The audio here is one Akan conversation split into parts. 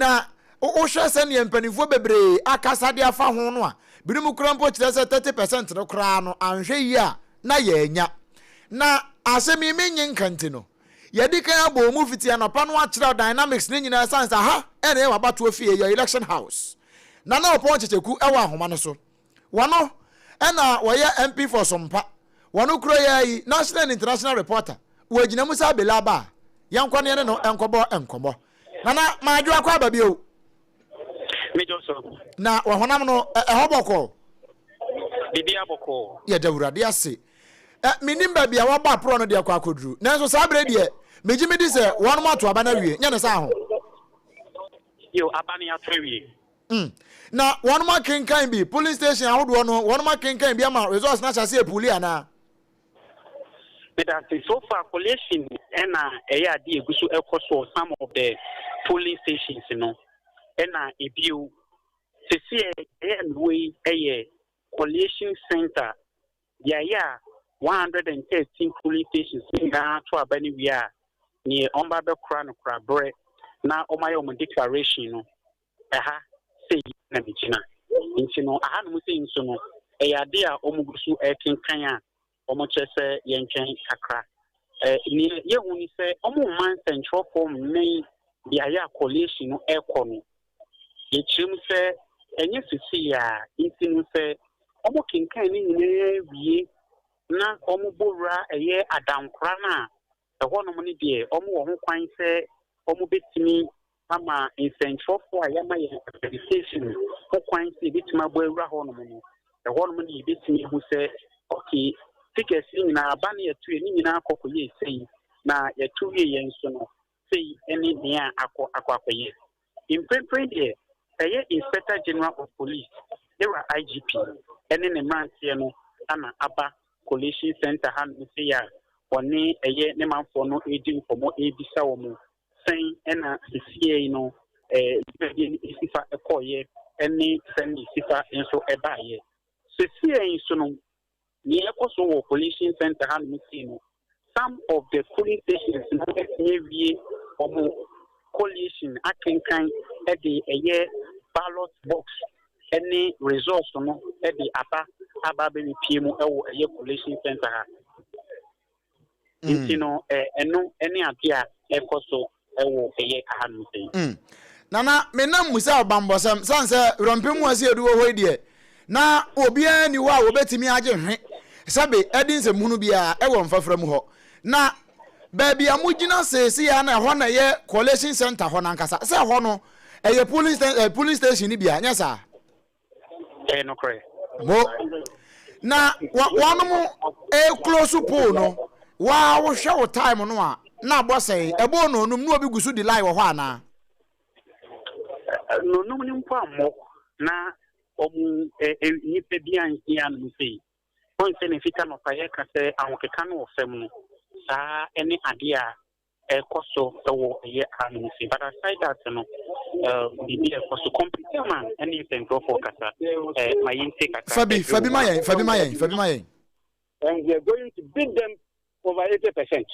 Na wohwɛ sɛdeɛ mpanimfoɔ bebree akasa de afa ho no a, binom koraa mpo kyerɛ sɛ 30% no koraa no, anhwɛ yie a na yɛanya. Na asɛm yi mennye nka nti no, yɛadi kan abɔ mu fiti anɔpa no akyerɛw dynamics no nyinaa ɛsiane sɛ ha na ɛyɛ w'abatoɔ fie, your election house. Nana Ɔpɔn Kyekyeku wɔ ahoma no so. Wɔno na wɔyɛ MP for Sompa. Wɔno kuro yi ara yi, national and international reporter, wɔagyina mu sɛ abele aba a, yɛnkɔ ne yɛne no nkɔbɔ nkɔmmɔ. Nana, madwo akɔ aba bio. Medwo so. Na wɔhonam no, ɛhɔ bɔkɔɔ. Biribiara bɔkɔɔ. Yɛda Awurade ase. Ɛ, mennim baabi a wɔabɔ aporɔ no de akɔ akɔduru, nanso saa berɛ deɛ, megye medi sɛ wɔnom ato aba no awie, nyɛ ne saa ho? Yo, aba no yɛato awie. Na wɔnom akenkan bi, polling station ahodoɔ no, wɔnom akenkan bi ama results no ahyɛ aseɛ puuli anaa? Medase. So far collation ɛna ɛyɛ adeɛ egu so ɛkɔ so wɔ some of the polling stations no. Ɛna ebio, sɛsi ɛyɛ mewɔ yi ɛyɛ collation center beaeɛ a 113 polling stations nyinaa to aba no wie a, neɛ wɔn ba bɛkora no kora berɛ na wɔn ayɛ wɔn declaration no, ɛha sei na megyina. Nti no, ahanom sei nso no, ɛyɛ ade a wɔgu so rekenkan a wɔkyerɛ sɛ yɛntwɛn kakra. Nea yɛhu ne sɛ wɔmma nsɛnkyerɛwfoɔ mmɛn beaeɛ a collation no rekɔ no. Yɛkyerɛ mu sɛ ɛnyɛ seesei ara, nti no sɛ wɔkenkan ne nyinaa wie na wɔbɔ wura ɛyɛ adankora no a, ɛhɔnom no deɛ wɔwɔ ho kwan sɛ wɔbɛtumi ama nsɛnkyerɛwfoɔ a yɛama yɛn accreditation ho kwan sɛ yɛbɛtumi abɔ awura hɔnom no, ɛhɔnom no yɛbɛtumi ahu sɛ okay, figures no nyinaa aba no yɛto yɛ ne nyinaa kɔ kɔyɛ sei, na yɛto wie yɛn nso no sei ne nea akɔ akɔ akɔyɛ. Mprempren deɛ ɛyɛ Inspector General of Police, Ewura IGP, ne ne mmeranteɛ no na aba collation centre hanom sei a wɔne ɛyɛ ne manfoɔ no redi nkɔmmɔ rebisa wɔn sɛn na sesiei no dwumadie no si fa kɔeɛ ne sɛn na ɛsi fa nso baeɛ. Sesiei nso no, nea ɛkɔ so wɔ collation centre hanom sei no, some of the polling stations no atumi awie wɔn collation akenkan de ɛyɛ ballot box ne results no de aba aba abɛbepie mu wɔ ɛyɛ collation centre ha. Nti no, ɛno ne adeɛ a ɛkɔ so wɔ ɛyɛ ahanom sɛn. Nana, me nam mu sɛ ɔbammɔsɛm, sane sɛ werɛmpem mu ase edu wɔ hɔ yi deɛ, na obiara nni hɔ a wɔbɛtumi agye hwe sɛbe adi nsɛmhunu biara wɔ mfafra mu hɔ. Na baabi a mogyina seesei ara na ɛhɔ na ɛyɛ collation center hɔ no ankasa, sɛ ɛhɔ no ɛyɛ polling, polling station no bi a, nyɛ saa? Ɛyɛ nokorɛ. Mo na wɔnom ɛclose poll no, waa wohwɛ wo time no a, na abɔ sɛn? Ɛbɔɔ nonum na obi gu so di line wɔ hɔ anaa? Nonum no mpo ammɔ na wɔn nnipa bi anhyia nom sei. Wɔn sɛ ne fita nɔpa yɛka sɛ ahokeka no wɔ fam no, saa ne adeɛ a ɛkɔ so wɔ ɛyɛ hanom sei. But aside that no, biribi a ɛkɔ so. Computer man ne nsɛntwerɛfoɔ kasa. Ma yɛntie kakra. Fabi, fabi ma yɛn, fabi ma yɛn, fabi ma yɛn. And we are going to beat them over 80%.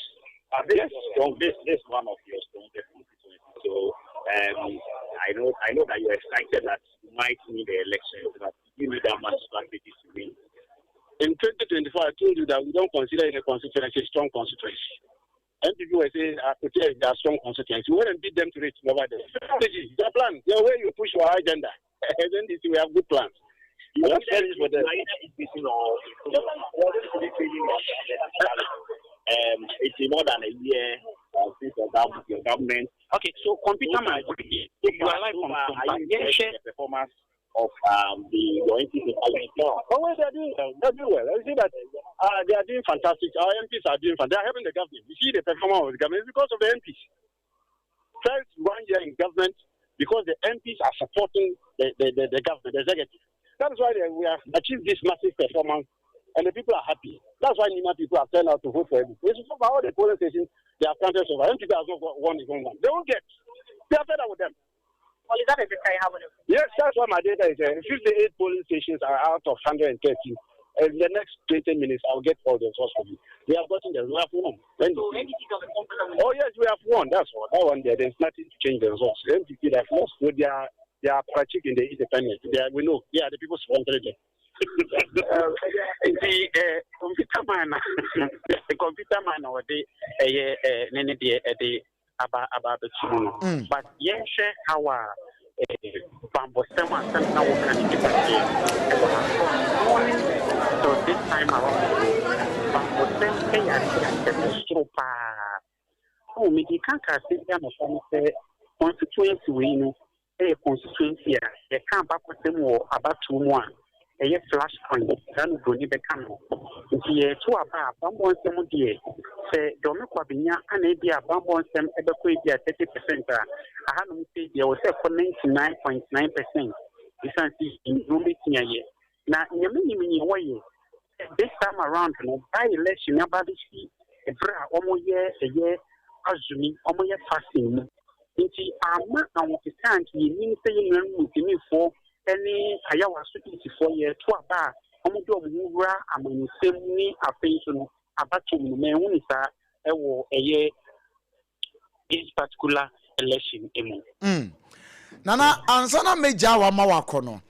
This, this, this one of your strongest constituencies. So I know that you're excited that you might win the election, but you need that much strategy to win. In 2024, I told you that we don't consider any constituency strong constituency. NPP were saying Akwatia is their strong constituency. We went and beat them to it over there. Strategy, your plan, your way you push your agenda. As NDC, we have good plans. We have strategies for them. It's been more than a year since your government. Okay, so computer man, you are live from Are you impressed with the performance of the your MPs in parliament? Oh, well, they are doing well. They are doing well. You see that they are doing fantastic. Our MPs are doing fantastic. They are helping the government. You see the performance of the government is because of the MPs. First 1 year in government, because the MPs are supporting the government, the executive. That is why we have achieved this massive performance, and the people are happy. That's why Nima people have turned out to vote for everything. It's so far, all the polling stations, they have counted so far. MPs have not got one even one. They won't get. They are fed up with them. Well, is that a data you have on your Yes, that's what my data is. 58 polling stations are out of 113. In the next 20 minutes, I'll get all the results for you. We have gotten the we have won. So NDC Oh yes, we have won. That's all. That one there, there's nothing to change the results. The NPP they have lost with their their apparatchik in the independent. They are, we know they are the people sponsoring them. Nti computer man na computer man na ɔde ɛyɛ ne ne deɛ ɛde aba aba abɛto mu no but yɛnhwɛ how a bambɔsɛm a sɛm na wɔka ne nipa deɛ ɛwɔ ha from morning till this time around no bambɔsɛm ɛyɛ ade a ɛwɔ soro paa. Oh, mede ka ka asɛm bi anɔpa no sɛ constituency wei no yɛ constituency a yɛka abakɔsɛm wɔ abatoɔ mu a, ɛyɛ flash point, saa na oburoni bɛka no. Nti yɛreto aba a, bammɔ nsɛm deɛ, sɛ Dɔme Kwabenya ana ebi a bammɔ nsɛm ɛbɛkɔ ebi a 30 percent a, ahanom sei deɛ ɛwɔ sɛ ɛkɔ 99.9 percent, ɛsiane sɛ yɛnim nea wɔbɛtumi ayɛ. Na nea menim nea wɔyɛ, this time around no, by election aba abɛsi ɛberɛ a wɔyɛ ɛyɛ azumi, wɔyɛ fasting mu. Nti amma ahokeka a nka yɛnim sɛ yɛn nuanom Muslimifoɔ ne Ayawaso Eastfoɔ yɛreto aba a wɔde wɔn ho wura amanyɔsɛm mu ne afei nso no abatoɔ mu no, manhu no saa wɔ ɛyɛ this particular election mu. Mm. Nana, ansa na mɛgyaa wo ama wakɔ no,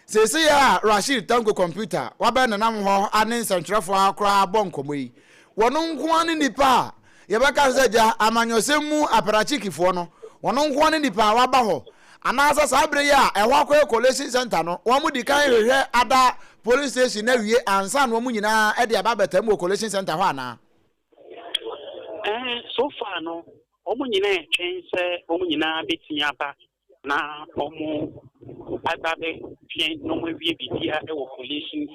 seesei a Rashid Tanko Computer wabɛn nenam hɔ ane nsɛntwerɛfoɔ ara koraa bɔ nkɔmmɔ yi, wɔno nko ara ne nipa a yɛbɛka sɛ gya amanyɔsɛm mu aparachikifoɔ no, wɔno nko ara ne nipa a waba hɔ, anaasɛ saa berɛ yi a ɛhɔ akɔyɛ collation center no, wɔn di kan hwehwɛ ada polling station no awie ansa na wɔn nyinaa de aba abɛtam wɔ collation center hɔ anaa? Eh, so far no, wɔn nyinaa retwɛn sɛ wɔn nyinaa bɛtumi aba na wɔn aba bɛtwɛn na wɔn awie biribiara wɔ collation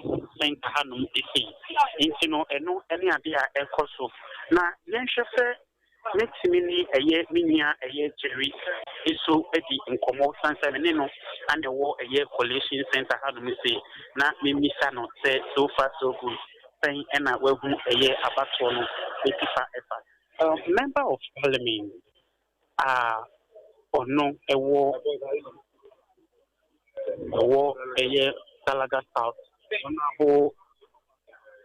center hanom sei. Nti no, ɛno ne adeɛ a ɛkɔ so. Na yɛnhwɛ sɛ mɛtumi ne ɛyɛ me nua ɛyɛ Jerry nso adi nkɔmmɔ sane sɛ me ne no ana ɛwɔ ɛyɛ collation center hanom sei na memmisa no sɛ so far so good sɛn ɛna wahu ɛyɛ abatoɔ no ɛsi fa ɛfa. Member of Parliament a ɔno ɛwɔ ɛwɔ ɛyɛ Salaga South, Honourable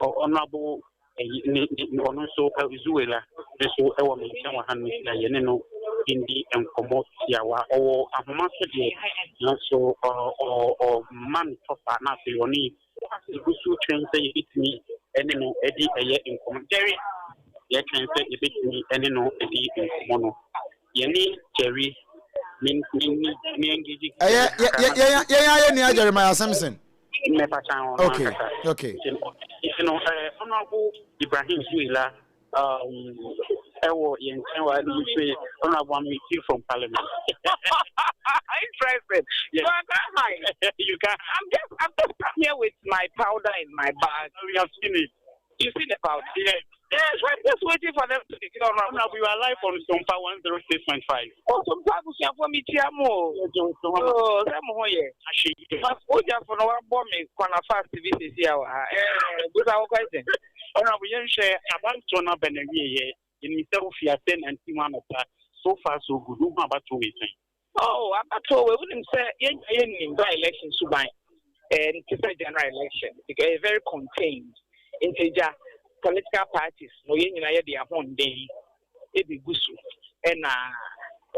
Honourable ɛyi ne ne ɔno nso Zuwera nso ɛwɔ me nkyɛn wɔ ha no a yɛne no ndi nkɔmmɔ tiawa. Ɔwɔ ahoma so deɛ nanso ɔ ɔ ɔma no tɔfa na afei ɔne Yɛgu so twɛn sɛ yɛbɛtumi ne no adi ɛyɛ nkɔmmɔ. Jerry, yɛtwɛn sɛ yɛbɛtumi ne no adi nkɔmmɔ no. Yɛne Jerry, me me me me engage Ɛyɛ Jerry kakra na yɛn yɛn ayɛ nua Jeremiah Simpson. Mmɛpa kyan ɔno Okay, ankasa. okay. Nti no, nti no, eh, Honorable Ibrahim Zuila, um, ɛwɔ yɛn nkyɛn wɔ ha say honorable I'm with you from parliament. Interesting. Yes. So I can't hide. You can. I'm just here with my powder in my bag. We have seen it. You see the powder? Yes. Yes, I'm just waiting for them to get on. Honorable, you are live on Sompa 106.5. Oh, Sompa, for me, Chiamo. Oh, sɛ mo ho yɛ. Wogyafo no wabɔ me kwana fast bi sisi a wɔ ha. Eh, busa wo question. Honorable, yɛnhwɛ abatoɔ no aba n'awieɛ. Yɛnim sɛ wofi ase nante mu anɔpa. So far so good. Wohu abatoɔ wei sɛn? Oh, abatoɔ wei wonim sɛ yɛn yɛnnim by election suban. Eh, nte sɛ general election because ɛyɛ very contained. Nti gya political parties no yɛn nyinaa yɛde ahoɔden ɛbɛgu so ɛna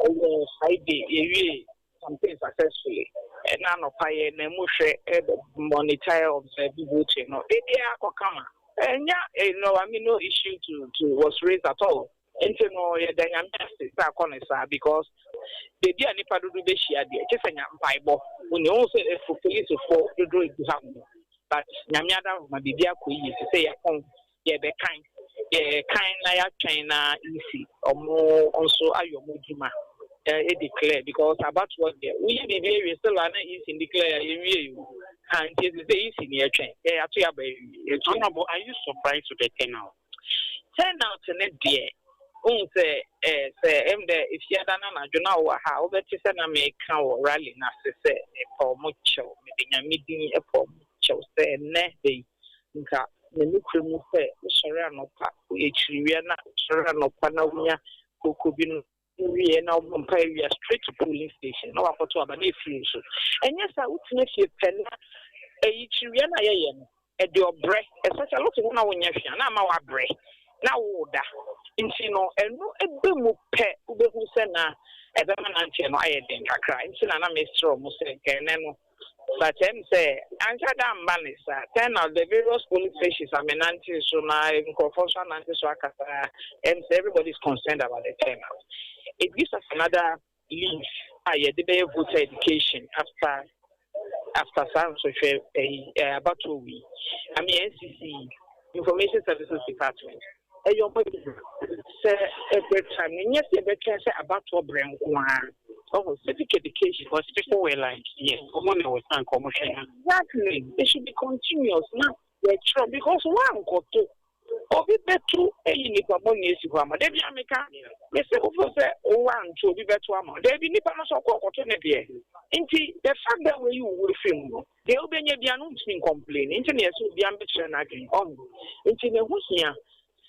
ɛyɛ Friday yɛwie campaign successfully ɛna anɔpa yɛ na mu hwɛ ɛbɛ monitor observe voting no biribiara kɔ kama ɛnya eh, no I mean no issue to was raised at all. Nti no yɛda Nyame ase sɛ akɔ no saa because baabi a nipa dodo bɛhyia deɛ kyɛ sɛ nya mpaebɔ woni wohu sɛ ɛfo policefoɔ dodo egu ha mu but Nyame adawoma biribi akɔ yie te sɛ yɛpɔn yɛbɛkan yɛkan na yɛatwɛn na isi ɔmo nso ayɛ ɔmo adwuma ɛ declare because abatoɔ deɛ woyɛ biribi awie still a na isi declare a yɛnwie yi o ha nti ɛsɛ sɛ isi ne yɛtwɛn yɛ yɛato yɛaba awie. Honorable, are you surprised with the turnout? Turnout ne deɛ wohu sɛ eh, sɛ ɛm dɛ efiada no anadwo na wowɔ ha a wobɛte sɛ na meka wɔ rally no ase sɛ mepɛ ɔmo kyɛw mede Nyame din pɛ ɔmo kyɛw sɛ ɛnnɛ da yi nka me nokorɛ mu sɛ wosɔre anɔpa woyɛ kyiriwia na wosɔre anɔpa na wonya koko bi no wowie na wobɔ mpaeɛ wie a straight to polling station na wakɔto aba na ɛfiri wo so ɛnyɛ saa wotena fie pɛ na ɛyi kyiriwia no a yɛyɛ no. Ɛde ɔbrɛ, especially wote hɔ na wonyɛ hwee a, na ama woabrɛ, na woreda. Nti no, ɛno ba mu pɛ, wobɛhu sɛ na ɛbɛma nanteɛ no ayɛ den kakra. Nti na na mesrɛ wɔn sɛ nka ɛnnɛ no, but ɛm sɛ anhyɛ da amma ne saa. Turn out the various polling stations a menantee so na nkurɔfoɔ nso anante so akasa, ɛm sɛ everybody is concerned about the turnout. It gives us another leave a yɛde bɛyɛ voter education after after saa nsɔhwɛ ɛyi ɛɛ abatoɔ wei. I mean NCC Information Services Department ɛyɛ ɔmo adwuma sɛ every time no nyɛ sɛ yɛbɛtwɛn sɛ abatoɔ brɛ nko ara ɔho civic education. Because people were like yes ɔmo na ɛwɔ sɛ anka ɔmo hwɛ na. Exactly, it should be continuous na yɛkyerɛ because woankɔto Obi bɛto ayi nipa bɔne asi hɔ ama. Da biara meka, mese wofeel sɛ wo anto obi bɛto ama wo. Daabi, nipa no nso ɔkɔ ɔkɔto ne deɛ. Nti the fact that wayi wo afiri mu no, deɛ wobɛnya biara no wontumi ncomplain. Nti na yɛse obiara mbɛkyerɛ n'adwene. Ɔho? Nti na ɛho hia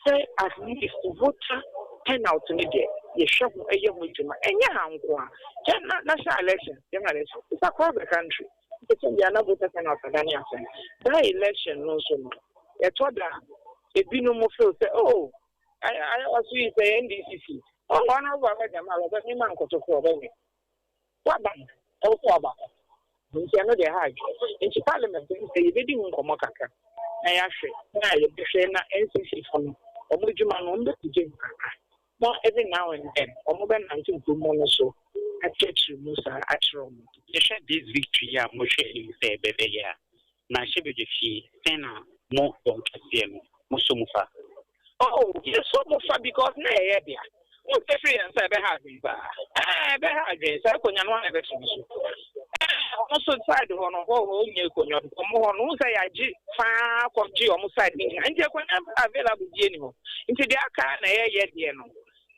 sɛ at least voter turnout no deɛ yɛhwɛ ho yɛ ho adwuma. Ɛnyɛ ha nko ara, general, national election, general election, it's across the country. Ɛsɛ sɛ bia na voter turnout adane asɛm. By election no nso no, ɛtɔ da a ebinom feel sɛ oh, ayɛ ɔso yi sɛ NDC seat. Oh, Honourable Baba Jamal ɔbɛ me ma nkɔto koro ɔbɛ win. Waba no, ɛwɔ sɛ waba hɔ. Nti ɛno deɛ ɛha adwene. Nti parliament no sɛ yɛbɛdi ho nkɔmmɔ kakra na yɛahwɛ na yɛbɛhwɛ na NCC fo no wɔn adwuma no wɔn bɛpagya mu kakra. Na every now and then wɔbɛnante nkurommɔ no so akyerɛkyerɛ mu saa akyerɛ wɔn. Yɛhwɛ this victory yi a mohwɛ anim sɛ ɛbɛbɛyɛ a, mmarahyɛbadwa fie, sɛn na mo dɔm kɛseɛ no, mosɔ mu fa? Oh, yɛsɔ mu fa because na ɛyɛ dea. Wohu sɛ ɛfiri yɛn nsa a, ɛbɛha adwene paa. Ɛɛ, ɛbɛha adwene. Saa akonnwa no, hwan na ɛbɛtena so? Ɛɛ, ɔno nso side hɔ no, hɔ hɔ ɔnnya akonnwa because ɔmo hɔ no, wohu sɛ yɛagye faa kɔgye ɔmo side no nyinaa. Nti akonnwa available biara nni hɔ. Nti deɛ aka na yɛyɛ deɛ no,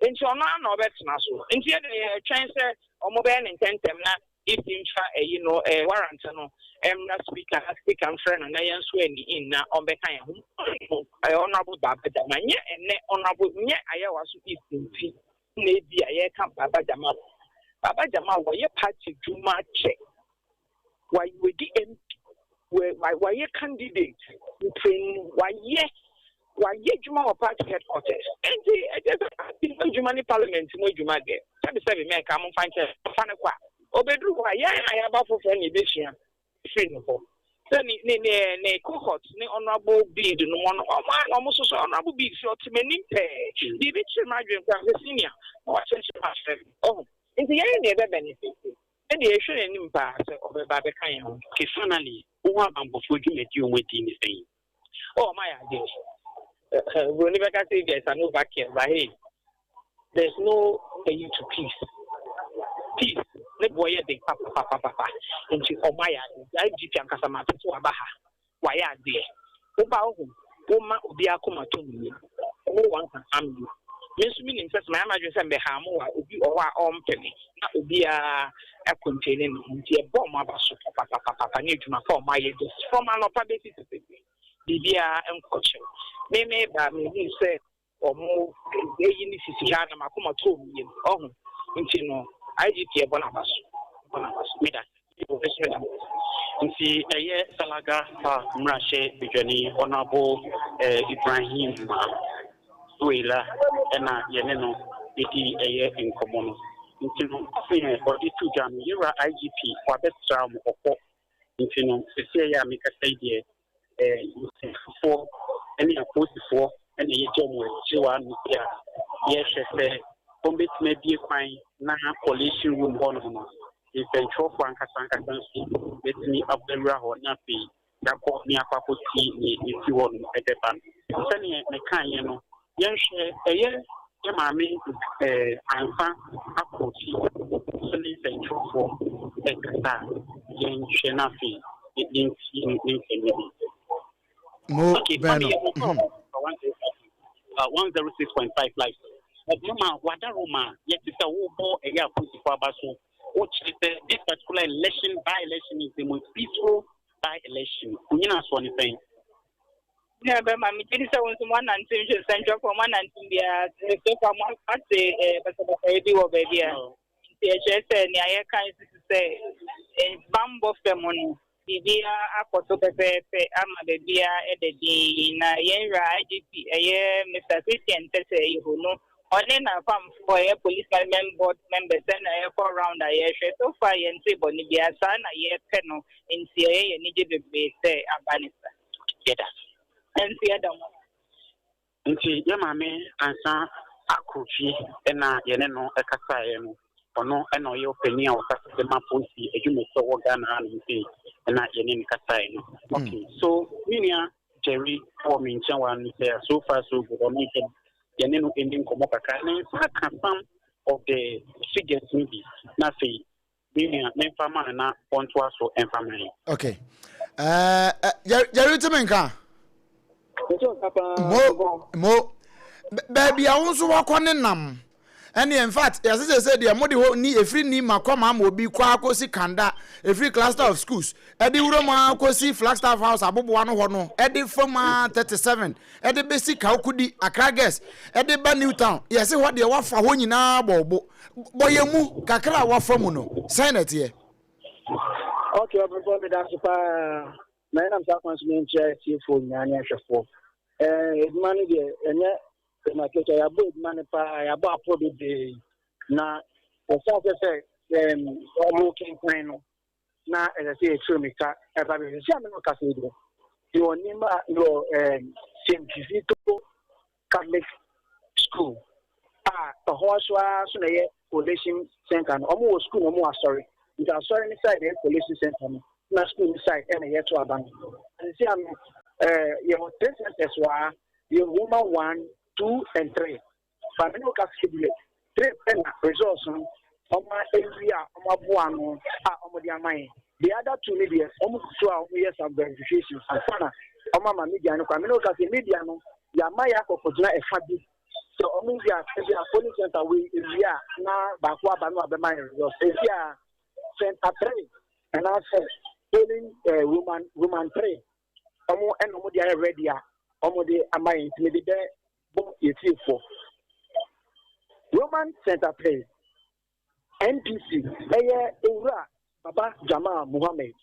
nti ɔno ara na ɔbɛtena so. Nti yɛdeɛ yɛtwɛn sɛ ɔmo bɛyɛ no ntɛntɛm na EC mfa ɛyi no, ɛɛ warrant no mmra speaker na speaker mfrɛ no na yɛn swear no in na ɔmbɛka yɛn ho. Ɛɛ Honourable Baba Gyama, nyɛ ɛnnɛ Honourable, nyɛ Ayawaso East nti na ebi a yɛreka Baba Jamal. Baba Jamal wɔyɛ party dwuma kyɛ. Wadi MP, wayɛ candidate mprenu, wayɛ wayɛ adwuma wɔ party headquarters. Nti ɛkyɛ sɛ party mu adwuma ne parliament mu adwuma deɛ, sɛbi sɛbi mɛka mo mfa nkyɛn, fa no kɔ a, ɔbɛduru hɔ a yɛn a yɛaba foforɔ na yɛbɛsua firi no hɔ. Sɛ ne ne ne ne cohort ne honourable Bede nom ɔno ɔmo a na ɔmo soso honourable Bede sɛ ɔte m'anim pɛɛ biribi kyerɛ m'adwene koraa sɛ senior na wakyerɛkyerɛ mu akyerɛ me ɔho nti yɛn deɛ ɛbɛ benefit ɛdeɛ yɛhwɛ n'anim paa sɛ ɔbɛba abɛka yɛn ho. Okay finally wohu abanbɔfoɔ dwumadie a ɔmo adi ne sɛn? Oh ɔmo ayɛ adeɛ Broni bɛka sɛ ebia it's an overkill but hey There's no ayi to peace. Peace ne boɔ yɛ den papapapapa nti ɔmo ayɛ adeɛ. Nti IGP ankasa mate sɛ waba ha, wayɛ adeɛ. Woba wohu, woma obiara akoma tɔ ne yam. No one can harm you. Me nso menim sɛ sɛ mayɛ m'adwene sɛ mebɛharm wo a, obi wɔ hɔ a ɔmpɛ me na obiara contain ne ho. Nti yɛbɔ ɔmo aba so papapapapa ne adwuma pa a ɔmo ayɛ just from anɔpa bɛsi sesei biribiara nkɔ kyɛw. Me meba mehuu sɛ Ɔmo eyi ne sisi ha na m'akoma tɔɔ me yam ɔho nti no IGP ɛbɔ n'aba so ɛbɔ n'aba so meda ase meda mo ase. Nti ɛyɛ Salaga Park mmarahyɛ badwani Honourable Ibrahim Suweila ɛna yɛne no ɛdi ɛyɛ nkɔmmɔ no. Nti no sɛdeɛ ɔde to dwa no yɛwura IGP wabɛsra mo ɔkɔ nti no seseɛ yi a mekasa yi deɛ Nkurɔfoɔ ne apolisifoɔ na yɛgya wɔn akyiri wɔ ano yi a yɛrehwɛ sɛ wɔbɛtumi abue kwan na collation room hɔnom no, nsɛntwerɛfoɔ ankasa ankasa nso bɛtumi abɔ awura hɔ na afei yɛakɔ ne akɔ akɔtie deɛ ɛfiri hɔnom ɛbɛba no. Sɛdeɛ mekaeɛ no, yɛnhwɛ ɛyɛ yɛ maame eh, ansa akɔ fie so ne nsɛntwerɛfoɔ ɛkasa a, yɛnhwɛ na afei yɛntie ne nsɛm no bi. Mo Okay, bɛn Kwame, no. yɛ mo 106.5 live. Mama Wadaroma, yɛte sɛ wobɔ ɛyɛ apolisifoɔ aba so, wokyerɛ sɛ this particular election by election is the most peaceful by election. Wonyina soɔ ne sɛn? Nua bɛma, megye di sɛ wo nso moanante nhwɛ nsɛntwerɛfoɔ moanante biara so far moate eh, basabasayɛ bi wɔ baabi a nti ɛkyerɛ sɛ nea yɛka nso so sɛ eh, bammɔ fam no. Biribiara akɔ so pɛpɛɛpɛ ama baabiara ɛda dinn, na yɛn wura IGP ɛyɛ Mister Christian Tetteh Yohuno, ɔne n'apamfoɔ ɛyɛ Police Management Board members ɛna ɛrekɔ round a yɛrehwɛ. So far yɛntee bɔne biara, saa na yɛrepɛ no, nti ɛyɛ yɛn anigye bebree sɛ aba ne saa. Yɛda ase. Nso yɛda mo ase. Nti yɛ maame ansa akɔ fie na yɛne no kasaeɛ no, ɔno na ɔyɛ ɔpanin a ɔkasa de ma polisi adwumakuo a ɛwɔ Ghana hanom sei na yɛne no kasaeɛ no. Okay, so me nua Jerry wɔ me nkyɛn wɔ ano sɛ so far so good, ɔno nso yɛne no ɛni nkɔmmɔ kakra. Ne nsa aka some of the figures no bi na afei Me nua, memfa ma no na ɔntoa so mfa ma yɛn. Okay. Uh, uh, Jerry tumi nka. Mo mo baabi a wo nso wakɔ ne nam ɛne in fact yɛsɛ sɛ sɛ deɛ mode hɔ ni ɛfiri ni ma kɔ ma ama obi kɔ akɔsi kanda ɛfiri cluster of schools ɛde wura mu akɔsi flagstaff house aboboa no hɔ no ɛde fam a 37 ɛde bɛsi kawokudi accra guest ɛde ba new town yɛse hɔ deɛ wafa hɔ nyinaa bɔ bo Bɔ yɛn mu kakra a woafa mu no, sɛn na ɛteɛ? Ok, ɔbɛbɔ meda ase paa. Na ɛnam saa kwan so menkyia atiefoɔ nyinaa ne ahwɛfoɔ. Ɛɛ adwuma no deɛ ɛnyɛ adwuma ketewa, yɛabɔ adwuma no paa, yɛabɔ aporɔ bebree. Na yɛhyɛ aseɛ sɛ ɛɛm wɔn kenkan no na ɛsɛ sɛ yɛtu mmirika ɛba baabi. Sɛ me no kasa yi deɛ, yɛwɔ nneɛma yɛwɔ ɛɛm St. Kizito Catholic School a ɛhɔ nso ara nso na ɛyɛ collation center no. Wɔn wɔ school na wɔn wɔ asɔre. Nti asɔre no side ɛyɛ collation center no, na school no side ɛna yɛto aba no. Sisi ano ɛɛ yɛwɔ three centers wɔ ha. Yɛwɔ Roman one, two and three. Ba me ne wo kasa yi deɛ, three pɛ na results no wɔn awie a wɔn aboa ano a wɔde ama yɛn. The other two no deɛ, wɔn gu so a wɔyɛ some verifications ansa na wɔn ama media no kwan. Me ne wo kasa yi, media no, yɛama yɛ akɔkɔgyina ɛfa bi. Sɛ wɔn wie a, ebi a polling center wei ewie a, na baako aba na wabɛma yɛn results. Ebi a center three anaasɛ polling eh, Roman Roman three, wɔn ɛna wɔn de ayɛ ready a wɔn de ama yɛn nti mede bɛ bɔ yɛn tiefoɔ. Roman Center 3, NPC, ɛyɛ Owura Baba Jamal Mohammed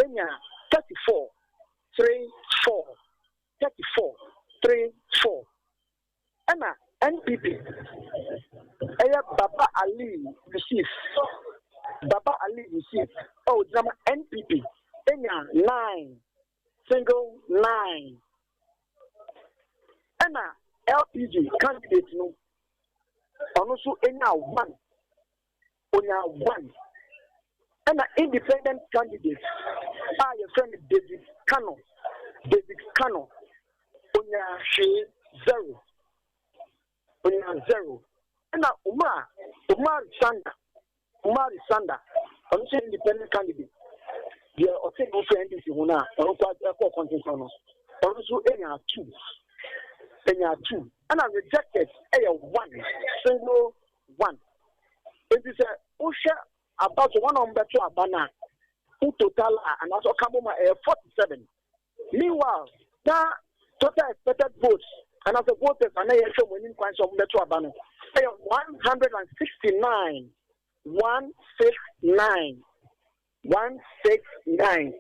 nya 34, 3, 4, 34, 3, 4. Ɛna NPP ɛyɛ Baba Ali Yusuf, Baba Ali Yusuf a ɔgyina ma NPP nya 9, single 9. Ɛna LPG candidate no ɔno nso nyaa one, onyaa one. Ɛna independent candidate a yɛfrɛ no David Kano, David Kano, onyaa hwee zero, onyaa zero. Ɛna Umar, Umar Sanda, Umar Sanda, ɔno nso yɛ independent candidate, deɛ ɔte ne ho firi NDC ho no a ɔno nso ɛkɔɔ kɔntenten no, ɔno nso nyaa two, nyaa two. Ɛna rejected ɛyɛ one, single one. Nti sɛ wohwɛ aba so wɔn a wɔbɛto aba no a, wo total a anaasɛ ɔka bom a ɛyɛ 47. Meanwhile, na total expected votes anaasɛ voters a na yɛhwɛ wɔn anim kwan sɛ wɔbɛto aba no ɛyɛ 169, 169, 169.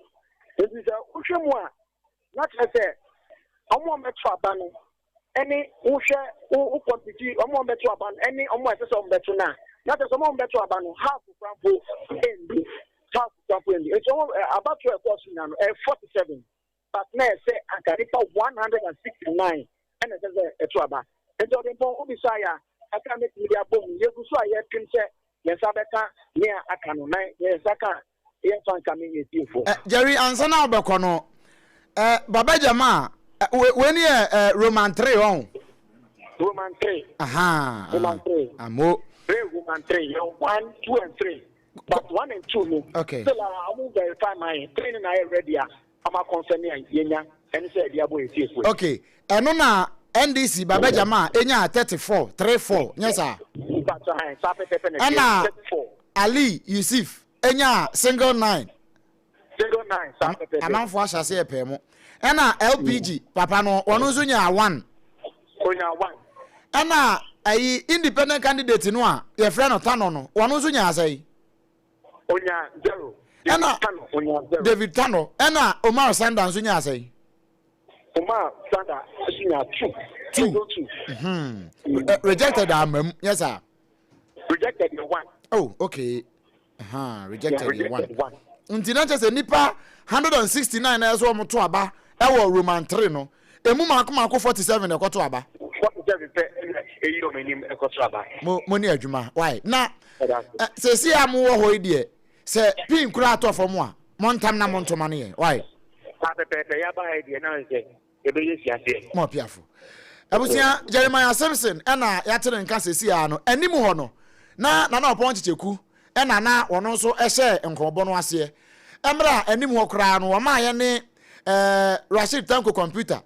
Nti sɛ wohwɛ mu a, na kyerɛ sɛ wɔn a wɔbɛto aba no ɛne wohwɛ wo wo kɔmpiti wɔn a wɔbɛto aba no ɛne wɔn a ɛsɛ sɛ wɔbɛto no a, na kyerɛ sɛ wɔn a wɔbɛto aba no half koraa mpo ɛndu, half koraa mpo ɛndu. Nti wɔn abatoɔ a ɛkɔɔ so nyinaa no ɛyɛ 47 but na ɛsɛ anka nipa 169 ɛna ɛsɛ sɛ ɛto aba. Nti ɔde mpɔn wobisa yɛ a kakra a mɛtumi de abɔ mu yɛgu so a yɛpem sɛ yɛn nsa bɛka nea aka no na yɛn nsa ka a yɛmfa nkame yɛn tiefo. Eh, Jerry, ansa na wobɛkɔ no, eh, Baba Jama, eh, wei ne yɛ eh, Roman 3 ɔn? Roman 3. Aha. Roman 3. Amo. 3 Roman 3. Yɛ 1, 2 and 3. But 1 and 2 no. Okay. Still, uh, ɔmo verify ma yɛn. 3 no na ayɛ ready a, ɔmo akɔnfɛm a yɛnya. Ɛne sɛ ɛde abɔ yɛn tiefo. Okay. Ɛno na NDC Baba Jama enya 34, 3 4, nyɛ saa? Ɛna Ali Yusuf enya single 9. Single 9, saa pɛpɛpɛ. Amanfoɔ ahyɛ aseɛ pɛɛ mo. Ɛna LPG papa no, ɔno nso nyaa 1. Onya 1. Ɛna ayi independent candidate no a yɛfrɛ no Tano no, ɔno nso nyaa sɛn? Onya 0. Ɛna David Tano ɛna Omar Sanda nso nyaa sɛn? Omar Sanda nso nyaa two. Two. Two. Mm -hmm. Rejected ama mu nyɛ saa. Rejected yɛ one. Oh okay. Uh -huh. Rejected yɛ one. one. Nti na kyerɛ sɛ nipa 169 na ɛsɛ wɔn to aba ɛwɔ Roman 3 no emu mako mako 47 na ɛkɔto aba. 47 pɛ ɛna eyi wɔn anim ɛkɔto aba. Mo mo ne adwuma why na sɛsi a mo wɔ hɔ yi deɛ Sɛ pin koraa tɔ fam a, montam na monto ma no yɛn. Why? Saa pɛpɛɛpɛ, yɛaba ha yi deɛ na ansɛ yɛbɛyɛ si aseɛ. Mo apiafo. Abusua, Jeremiah Simpson ɛna yɛate ne nka sɛsi ara no, anim hɔ no, na Nana Ɔpɔn Kyekyeku ɛna na wɔn nso ɛhyɛɛ nkɔmɔbɔ no aseɛ. Ɛmmerɛ a anim hɔ koraa no, wɔmaa yɛne eh, Rashid Tanko Computer,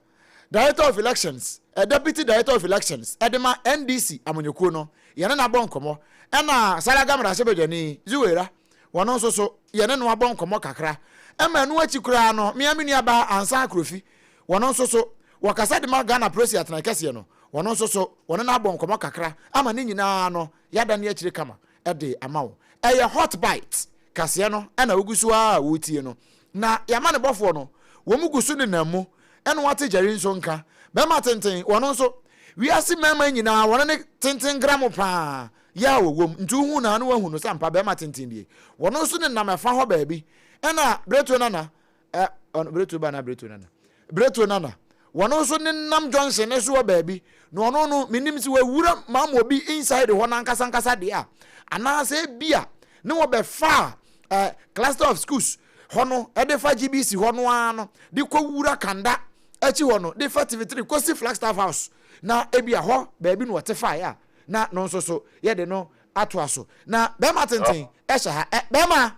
Director of Elections, eh, Deputy Director of Elections ɛde ma NDC amanyɔkuo no, yɛne no abɔ nkɔmmɔ. Ɛna Salaga mmarahyɛbadwani, Zuwaira, wɔno nso so, yɛne no abɔ nkɔmmɔ kakra. Ɛma ɛno akyi koraa no, me ara me nuabaa Ansah Akrofi, wɔno nso so, wɔkasa de ma Ghana Prosi Atenae Kɛseɛ no, wɔno nso so, wɔne no abɔ nkɔmmɔ kakra ama ne nyinaa no, yɛadane akyire kama de ama wo. Ɛyɛ Hot Bite kaseɛ no na wogu so ara a woretie no. Na yɛama ne bɔfoɔ no, wɔn gu so nenam mu, ɛna wɔate Jerry nso nka. Bɛrima tenten, wɔno nso, wiase mmarima nyinaa, wɔno ne tenten gramo paa yɛ a wɔwom, nti wohu no a na woahu no sɛ ampa bɛrima tenten die. Wɔno nso nenam ɛfa hɔ baabi. Ɛna Bretuo Nana, ɛ, ɔno, Bretuo ba anaa Bretuo Nana? Bretuo Nana, wɔno nso nenam junction no so hɔ baabi, na ɔno no, menim sɛ wawura Mamobi inside hɔ no ankasa ankasa deɛ a, anaasɛ ebia ne wɔbɛfaa eh, cluster of schools hɔ no de fa GBC hɔ no ara no de kɔwura Kanda akyi hɔ no de fa TV3 kɔsi Flagstaff House na ebia hɔ baabi na ɔte faeɛ a na no nso so yɛde no atoa so na bɛrima tenten ɛhyɛ ha ɛ bɛrima.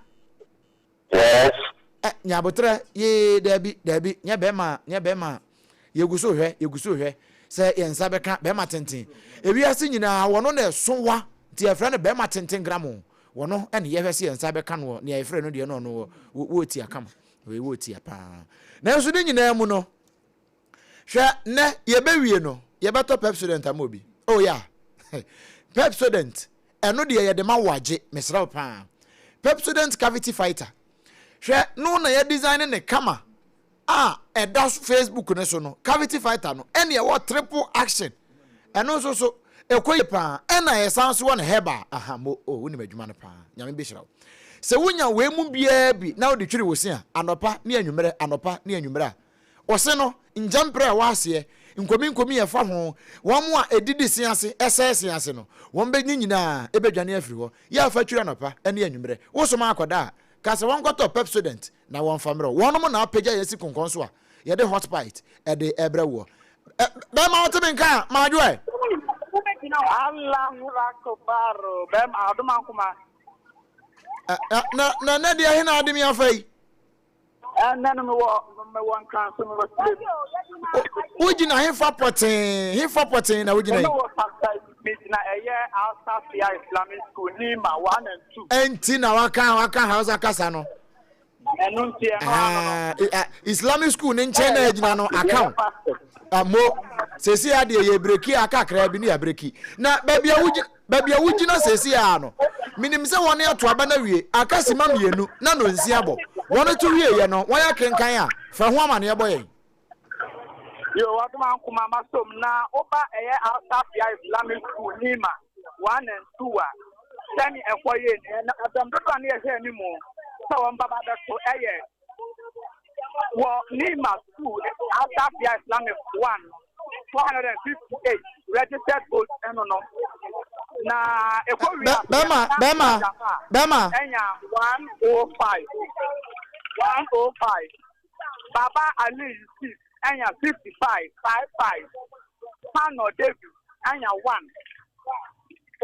Yes. Ɛ nyabotrɛ yee daabi daabi nyɛ bɛrima nyɛ bɛrima yɛgu so hwɛ yɛgu so hwɛ sɛ yɛn nsa bɛka bɛrima tenten ewiase nyinaa wɔno na ɛso wa nti yɛfrɛ no bɛrima tenten gramo Wɔno ne yɛhwɛ sɛ yɛn nsa bɛka noɔ, nea yɛfrɛ no deɛ no ɔno wɔ wɔ tia kama, wei wɔ tia paa. Nanso ne nyinaa mu no, hwɛ nnɛ yɛbɛwie no, yɛbɛtɔ Pepsodent ama obi. Oh yeah, Pepsodent, ɛno deɛ yɛde ma wo agye, mesrɛ wo paa. Pepsodent Cavity Fighter, hwɛ no na yɛ design ne kama a ɛda Facebook no so no, Cavity Fighter no, ɛne ɛwɔ triple action. Ɛno nso so, ɛkɔ yie paa. Ɛna yɛsan so wɔ no herbal. Aha, mo, oh, wonim adwuma no paa. Nyame bɛhyira wo. Sɛ wonya wei mu biara bi na wode twiri wo se a, anɔpa ne anwummerɛ, anɔpa ne anwummerɛ a, ɔse no, ngyamprɛ a ɛwɔ aseɛ, nkominkomi a ɛfa ho, wɔn a ɛdidi se ase, ɛsɛe se ase no, wɔn bɛ, ne nyinaa ɛbɛdwane afiri hɔ. Yɛ afa twiri anɔpa ne anwummerɛ. Wosoma akɔda a, ka sɛ wɔnkɔtɔ Pepsodent na wɔmfa mmerɛ wo. Wɔnom na apagya yɛn asi konkɔn so a yɛde hot bite de rebrɛ woɔ. Bɛrima wote me nka a, madwo ɛ. Allahu Akbar bɛrima adoma nkoma. Na na na deɛ hena ade me afa yi? Ɛnɛ no mewɔ mewɔ nkranso mewɔ sirem. Wogyina hefa pɔtee hefa pɔtee na wogyina yi? Mewɔ kasa megyina ɛyɛ Al-Safia Islamic School Nima 1 and 2. Ɛnti na waka waka Hausa kasa no. Ɛno nti ɛno ano no. Eh, eh, Islamic school ne nkyɛn na agyina no aka o. Mo sɛsi adeɛ yɛ breki a kakra bi ne yɛ breki. Na baabi a wogyina baabi a wogyina sɛsi a no menim sɛ wɔn ato aba no awie aka sima mmienu na no nsi abɔ. Wɔn to wie yɛ no wɔn akenkan a fa ho amaneɛ bɔ yɛn. Yo, wadoma nkoma masom na woba ɛyɛ Al-Safia Islamic School Nima 1 and 2 a sɛne ɛkɔ yɛ ni na ɛdɔm dodoɔ a ne yɛhwɛ anim sɛ wɔn baba bɛto ɛyɛ wɔ Nima School Al-Safia Islamic 1 458 registered votes ɛno no na ɛkɔ wi bɛma bɛma bɛma ɛnya 105 105 Baba Ali Yusuf anya 55, 55, Kano David anya 1,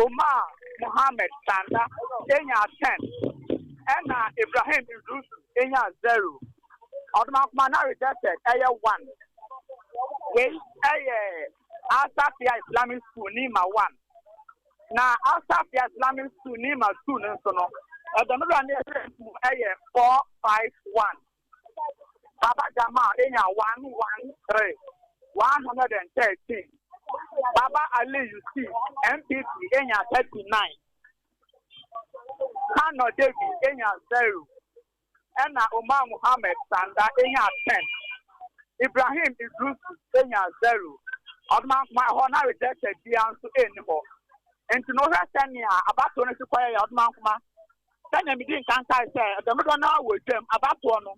Umar Mohammed Sanda enya 10, ɛna Ibrahim Idrusu enya 0. Ɔdomankoma na rejected ɛyɛ 1. Wei ɛyɛ Al-Safia Islamic School Nima 1. Na Al-Safia Islamic School Nima 2 no nso no, ɛdɔm dodoɔ a na ɛyɛ mu ɛyɛ 451. Baba Jamal enya 113, 113. Baba Ali Yusuf, NPP, enya 39. Kano David enya 0. Ɛna Umar Mohammed Sanda nyaa 10. Ibrahim Idrusu nyaa 0. Ɔdomankoma, ɛhɔ na rejected biara nso nni hɔ. Nti no wohwɛ sɛnea abatoɔ no si kɔyɛeɛ a, Ɔdomankoma, sɛnea medii nkan kae sɛ ɛdɔm dodoɔ no ara wɔ dwam, abatoɔ no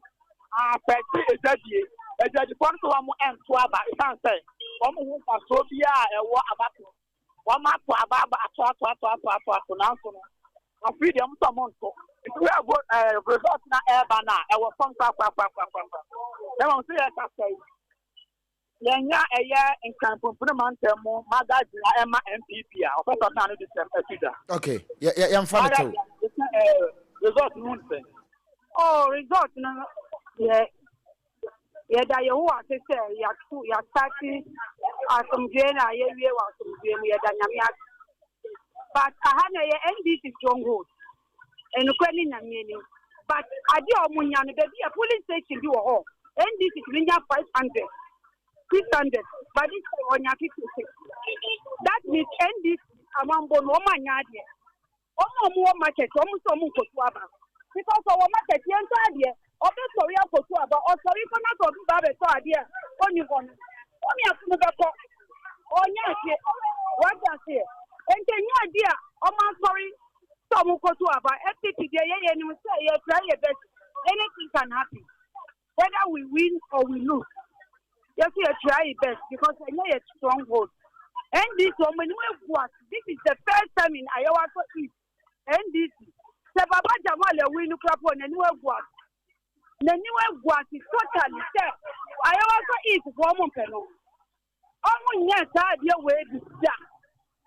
afɛte adwadie. Adwadifoɔ no sɛ wɔn nto aba ɛsiane sɛ wɔn ho mfasoɔ biara a ɛwɔ abatoɔ. Wɔn ato aba aba ato ato ato ato ato ato nanso no afei deɛ wɔn sɛ wɔn nto. Nti wia go ɛɛ result na ɛreba no a ɛwɔ fam korakorakorakorakora. Na mmom sɛ yɛkasa yi yɛnya ɛyɛ Nkran Pumpuni mantam mu magazine a ɛma NPP a ɔpɛ sɛ ɔsan no de sɛm ato dwa. Okay, yɛ yɛ yɛmfa no to. Result no ho nsɛn. Oh, result no yɛ Yɛda Yehowa ase sɛ yɛato yɛastate asomdwoe na yɛawie wɔ asomdwoe mu. Yɛda Nyame ase. But aha na ɛyɛ NDC stronghold. Ɛnokorɛ ne Nyame anim. But adeɛ a wɔn nya no baabi a polling station bi wɔ hɔ NDC tumi nya 500, 600 but this time ɔnya 56. That means NDC amambo no wɔn anya adeɛ. Wɔn a wɔwɔ market wɔn nso wɔn nkotu aba because ɔwɔ market yɛn ntɔ adeɛ ɔbɛsɔre akɔtu aba ɔsɔre kɔ na sɛ ɔbi ba abɛtɔ adeɛ a ɔnni hɔ no wɔn yɛ no bɛkɔ ɔnyɛ adeɛ wate aseɛ nti ɛnyɛ adeɛ a wɔn asɔre sɛ wɔn kɔtu aba FPP deɛ yɛyɛ nim sɛ yɛ try yɛ best anything can happen. Whether we win or we lose, yɛso yɛ try best because ɛnyɛ yɛ stronghold. NDC wɔn anim agu ase. This is the first time in Ayawaso East NDC sɛ Baba Jamal awi no kura po n'anim agu ase. N'anim agu ase totally sɛ Ayawaso East foɔ wɔn mpɛ no. Ɔmo nyɛɛ saa adeɛ wei bi da.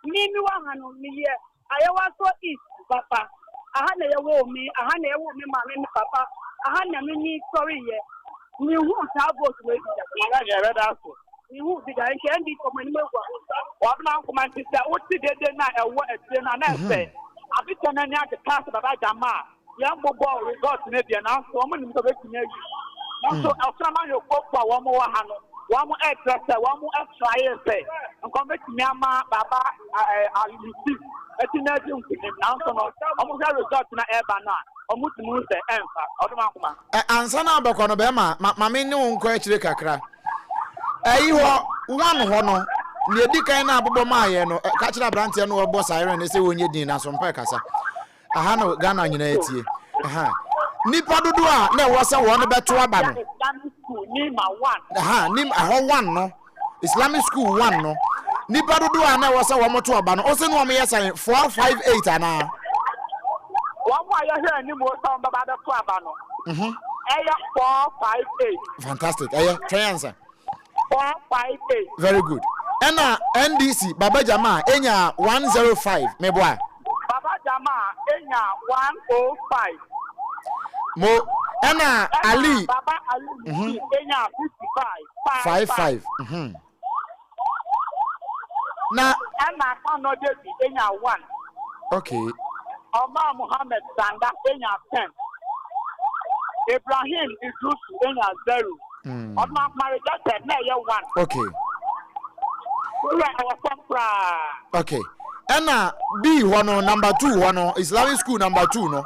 Me me wɔ ha no me yɛ Ayawaso East papa. Aha na yɛwoo me, aha na yɛwoo me maame me papa, aha na me nyi sɔre yɛ. Me huu saa vote wei bi da. Ana deɛ ɛbɛda so. Me huu bi da nti NDC ɔmo anim agu ase. Wabena Nkrumah nti sɛ wote dede no a ɛwɔ akyire no a na ɛsɛ Abikyɛ no ani agye paa sɛ Baba Jamal Yɛn bobɔɔ result no deɛ nanso wɔn nim sɛ wɔbɛtumi awi. Nanso ɔsoro amanyɔkuofoɔ a wɔn wɔ ha no wɔn ɛrekyerɛ sɛ wɔn ɛtraeɛ sɛ nka wɔn bɛtumi ama Baba Yusuf atumi adi nkunim nanso no wɔn hwɛ result no ɛreba no a wɔn tumi hu sɛ ɛnfa. Ɔdom akoma. Ɛ, ansa na wobɛkɔ no, bɛrima, ma, ma me ne wo nkɔ akyire kakra. Ɛyi hɔ, one hɔ no, nea edi kan na abobɔ maa yɛn no, ka kyerɛ aberanteɛ no ɔbɔ siren no sɛ wɔnyɛ din na so mpa kasa. Aha no Ghana nyinaa tie. Aha. Nipa dodoɔ a na ɛwɔ sɛ wɔn bɛto aba no. Aha, nim ɛhɔ one no. Islamic school one no. Nipa dodoɔ a na ɛwɔ sɛ wɔn to aba no. Ɔsɛ no wɔn yɛ sɛn 458 anaa? Wɔn a yɛhwɛ anim sɛ wɔn bɛba abɛto aba no. Ɛyɛ 458. Fantastic. Ɛyɛ twɛn ansa. 458. Very good. Ɛna NDC Baba Jama enya 105 meboa. Baba Jama enya 105. Mo ɛna Ali. Baba Ali mm -hmm. enya 55. 55. Mm -hmm. Na. Ɛna Kano Debi enya 1. Okay. Omar Mohammed Sanda enya 10. Ibrahim Idrusu enya 0. Ɔno akoma rejected na ɛyɛ 1. Okay. Wura ɛwɔ fam koraa. Okay. Ɛna B hɔ no number 2 hɔ no Islamic school number 2 no.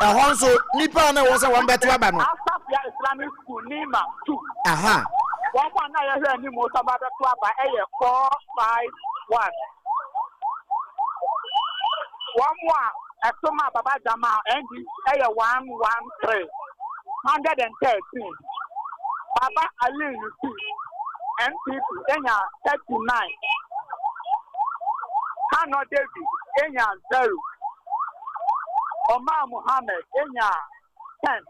Ɛhɔ nso nipa a na ɛwɔ sɛ wɔn bɛto aba no. Asafia Islamic school Nima 2. Aha. Wɔn a na yɛhwɛ anim sɛ wɔn abɛto aba ɛyɛ 4 5 1. Wɔn a ɛto ma Baba Jamal NDC ɛyɛ 113. 113. Baba Ali Yusuf NPP enya 39. Kano David enya 0. Omar Mohammed enya 10.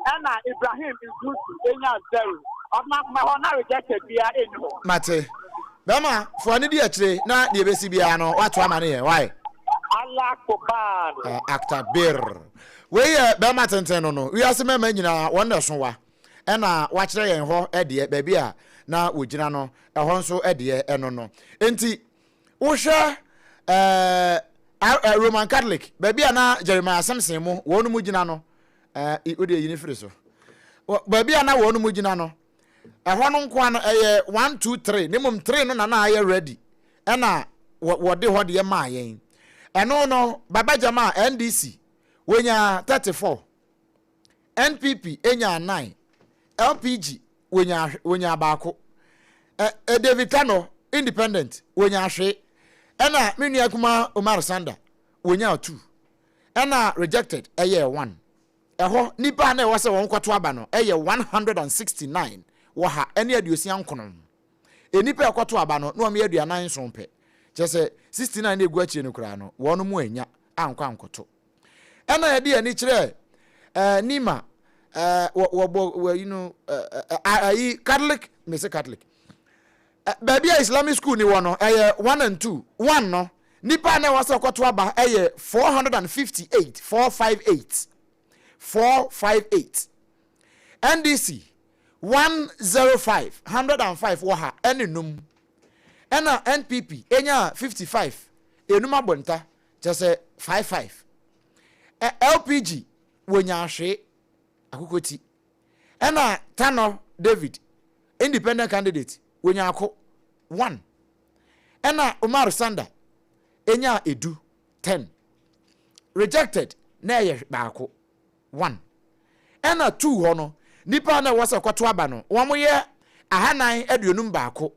Ɛna Ibrahim Idrisu enya 0. Ɔno akoma hɔ na rejected biara ɛnni hɔ. Mate. Bɛrima, fo ani di akyire na deɛ ɛbɛsi biara no woato ama no yɛ. Why? Allah Akbar. Aktabir. Wei yɛ bɛrima tenten no no. Wiase mmarima nyinaa wɔn na ɛso wa. Ɛna wakyerɛ yɛn hɔ deɛ, baabi a na wɔgyina no, ɛhɔ nso deɛ ɛno no. Enti, wohwɛ ɛɛ Roman Catholic, baabi a na Jeremiah Simpson mo wɔn mu gyina no, ɛɛ wodeɛ yi ne firi so. Baabi a na wɔn mu gyina no, ɛhɔ no nkoa no ɛyɛ 1 2 3 ne mmom 3 no na na ayɛ ready ɛna wɔde hɔ deɛ maa yɛn. Ɛno no, Baba Jama NDC. Wɔnyaa 34, NPP nyaa 9, LPG wɔnyaa wɔnyaa baako. Ɛ ɛ David Tano, Independent, wɔnyaa hwee. Ɛna me nua kumaa Omar Sanda, wɔnyaa 2. Ɛna rejected ɛyɛɛ 1. Ɛhɔ, nnipa a na ɛwɔ sɛ wɔn kɔto aba no ɛyɛ 169, wɔ ha ɛne aduosia nkono. Nnipa a ɛkɔto aba no, na wɔyɛ 47 pɛ. Kyerɛ sɛ, 69 na ɛgu akyire no koraa no, wɔn mu annya ankɔ ankɔto. Ɛna yɛde yɛn ani kyerɛ ɛɛ Nima ɛɛ wɔ wɔbɔ wɔyi no ɛɛ ayi Catholic mese Catholic baabi a Islamic school ni wɔ no ɛyɛ 1 and 2 1 no nipa a na ɛwɔ sɛ ɔkɔto aba ɛyɛ 458 458 458 NDC 105 105 wɔ ha ɛne num ɛna NPP enya 55 enum abɔnta kyerɛ sɛ 55 ɛ LPG wɔnya ahwee akokɔ ti ɛna Tano David independent candidate wɔnya ako 1 ɛna Umar Sanda enya edu 10 rejected na ɛyɛ baako 1 ɛna 2 hɔ no nipa na ɛwɔ sɛ kɔto aba no wɔn yɛ 451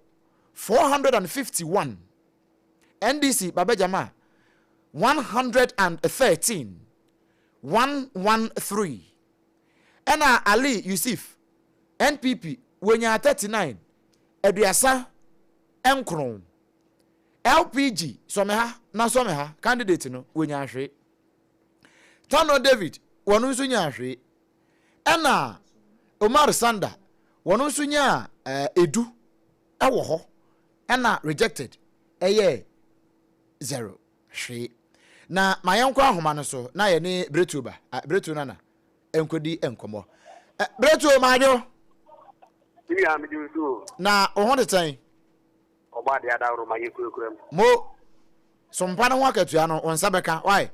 451 NDC Baba Jama 113 113 ɛna Ali Yusuf NPP wɔnya 39 39 LPG sɔmeha na sɔmeha candidate no wɔnya ahwee Tano David wɔn nso nya ahwee ɛna Omar Sanda wɔn nso nya edu ɛwɔ hɔ ɛna rejected ɛyɛ 0 hwee na ma yɛnkɔ ahoma no so na yɛne Bretuo ba Bretuo nana nkɔdi nkɔmmɔ. Bretuo maadwo. Nua mede wo so o. Na wo ho te sɛn? Ɔbɔ adeɛ adaworo ma yɛkurakura mu. Mo sompa no ho akatua no wo nsa bɛka why?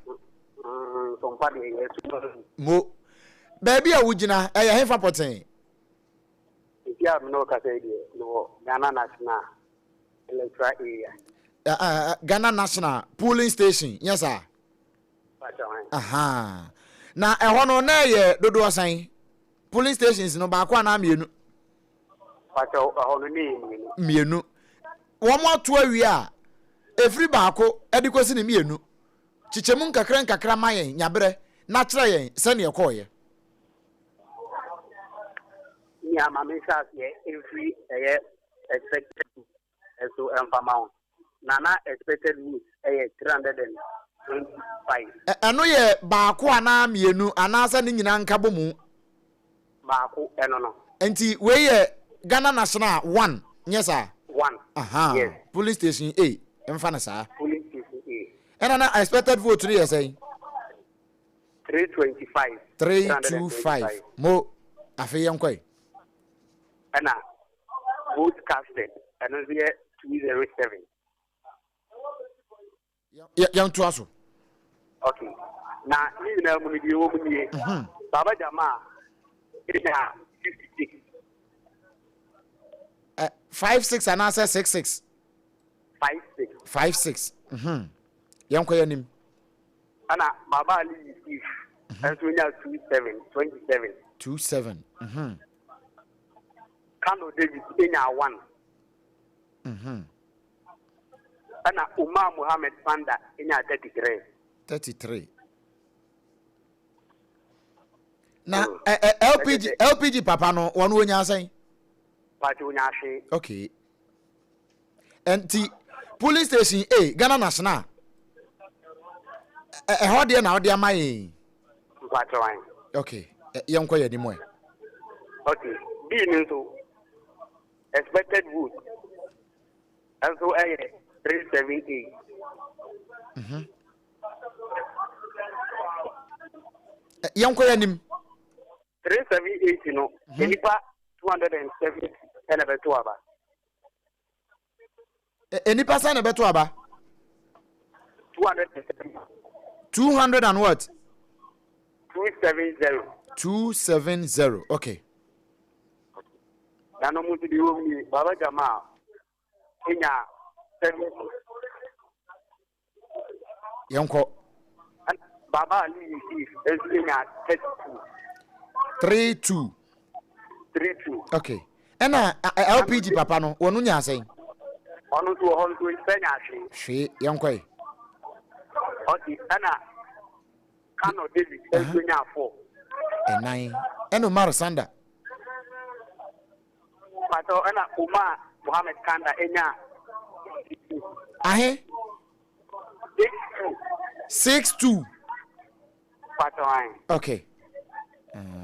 Sompa deɛ yɛ so. Mo baabi a wogyina ɛyɛ hefa pɔtee? Nti a me ne wo kasa yi deɛ mewɔ Ghana National Electoral Area. Ghana National polling station nyɛ saa? Aha. Na ɛhɔ no na ɛyɛ dodoɔ sɛn? Polling stations no baako anaa mmienu? Ɛhɔ no ne yɛ mmienu. Mmienu. Wɔn ato awie a, ɛfiri baako de kɔsi ne mmienu. Kyekyɛ mu nkakra nkakra ma yɛn nyaberɛ na kyerɛ yɛn sɛdeɛ ɛkɔɔeɛ. Nea ma menhyɛ aseɛ mfiri ɛyɛ expected nso ɛmfa ma wo. Na na expected vote ɛyɛ 325. Ɛno yɛ baako anaa mmienu anaasɛ ne nyinaa nka bɔ mu? Baako ɛno no. Nti wei yɛ Ghana National one nyɛ saa? One. Aha. Yes. Police station A mfa no saa. Police station A. Ɛna na expected vote no yɛ sɛn? 325. 325. Mo afei yɛn kɔe. Ɛna vote casted ɛno nso yɛ 207. Yɛn to aso. Okay. Na ne nyinaa mu no deɛ ɛwɔ mu nie. Baba Jama ɛnya 56. 56 anaasɛ 66? 56. 56. Yɛn kɔ yɛn anim. Ɛna Baba Ali Yusuf nso nya 27, 27. 27. Kano David nya 1. Ɛna Umar Muhammad Sanda nya 33. 33. Na LPG LPG papa no wɔn wɔnya asɛn. Pati wɔnya ahwe. Okay. Nti police station A Ghana National ɛhɔ deɛ na ɔde ama yɛn. Mpakyɛw. Okay, yɛn kɔ yɛn anim ɛ. Okay, B ni nso expected vote nso ɛyɛ 378. Yɛn kɔ yɛn anim. 378 no, nipa 270 ɛna bɛto aba. Nipa sɛn na ɛbɛto aba? 270. 200 and what? 270. 270, okay. Na no mu nso deɛ ɛwɔ mu nie, Baba Jamal enya 70. Yɛnkɔ. Baba Ali Yusuf nso nya 32. 32. 32. Okay. Ɛna LPG papa no, wɔn nya asɛn? Ɔno nso wɔ hɔ nso sɛ nya hwee. Hwee, yɛn kɔe. Okay, ɛna Kano David nso nya 4. Ɛnan. Ɛna Umar Sanda. Patɔ ɛna Umar Mohammed Kanda enya. Ahe? 62. 62. Patɔ ahe. Okay.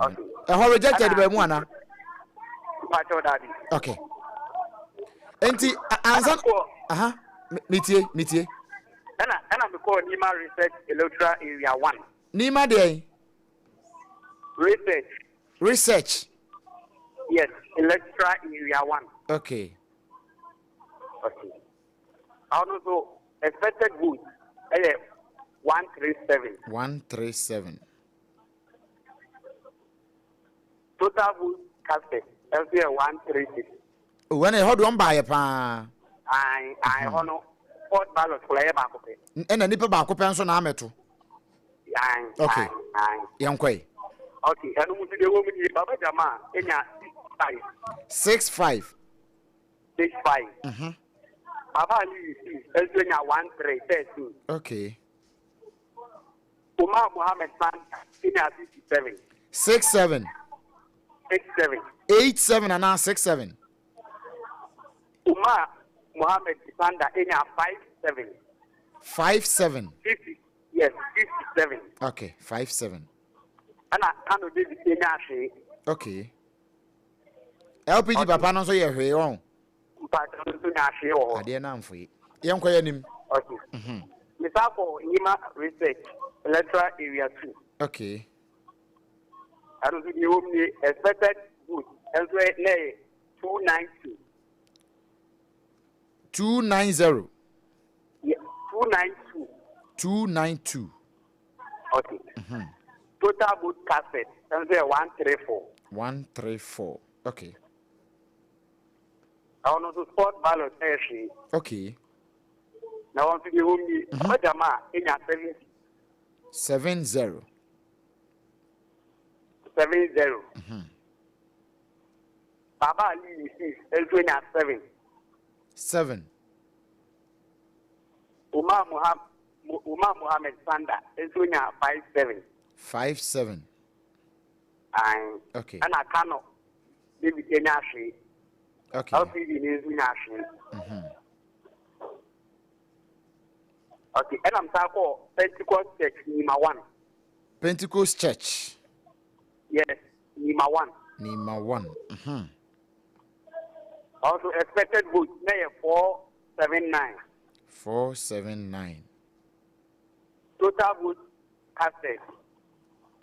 Okay. Ɛhɔ rejected bɛ mu ana? Patɔ dabi. Okay. Nti ansa aha metie metie. Ɛna ɛna mekɔɔ Nima Research Electoral Area 1. Nima deɛ? Research. Research. Yes, Electoral Area 1. Okay. Okay. Ɔno nso expected vote ɛyɛ 137. 137. Total vote casted ɛnso yɛ 136. O ɛna ɛhɔ deɛ ɔmo baayɛ paa. Ayi ayi ɛhɔ no fourth ballot koraa ɛyɛ baako pɛ. Ɛna nipa baako pɛ nso na amɛto. Ayi Okay. ayi. Yɛn kɔ yi. Okay, ɛno mu nso deɛ ɛwɔ mu nie, Baba Jamal enya 65. 65. 65. Baba Ali Yusuf nso nya 13, 13. Okay. Umar Mohammed Sanda nya 57. 67. 67. 87 anaa 67. Umar Mohammed Sanda nya 57. 57. 50, yes, 57. Okay, 57. Ɛna Kano David nya hwee. Okay. LPG papa no nso yɛ hwee wɔn. Mpatsɔ nso nya hwee wɔ hɔ. Adeɛ no amfoe. Yɛnkɔ yɛn anim. Okay. Mesan kɔ Nima Research Electoral Area 2. Okay. Ɛno nso deɛ ɛwɔ mu nie, expected vote nso na ɛyɛ 292. 290. Yeah, 292. 292. Okay. Total vote casted nso yɛ 134. 134. Okay. Ɛhɔ no nso sport ballot ɛyɛ hwee. Okay. Na wɔn nso deɛ ɛwɔ mu nie, Baba Jamal enya 70. 70. 70. Baba Ali Yusuf nso nya 7. 7. Umar Muhammad Umar Muhammad Sanda nso nya 57. 57. Ayi. Okay. Ɛna Kano David nya hwee. Okay. LPD ne nso nya hwee. Okay. Ɛna msa kɔ Pentecost Church Nima 1. Pentecost Church. Yes, Nima 1. Nima 1. Also expected vote na yɛ 479. 479. Total vote casted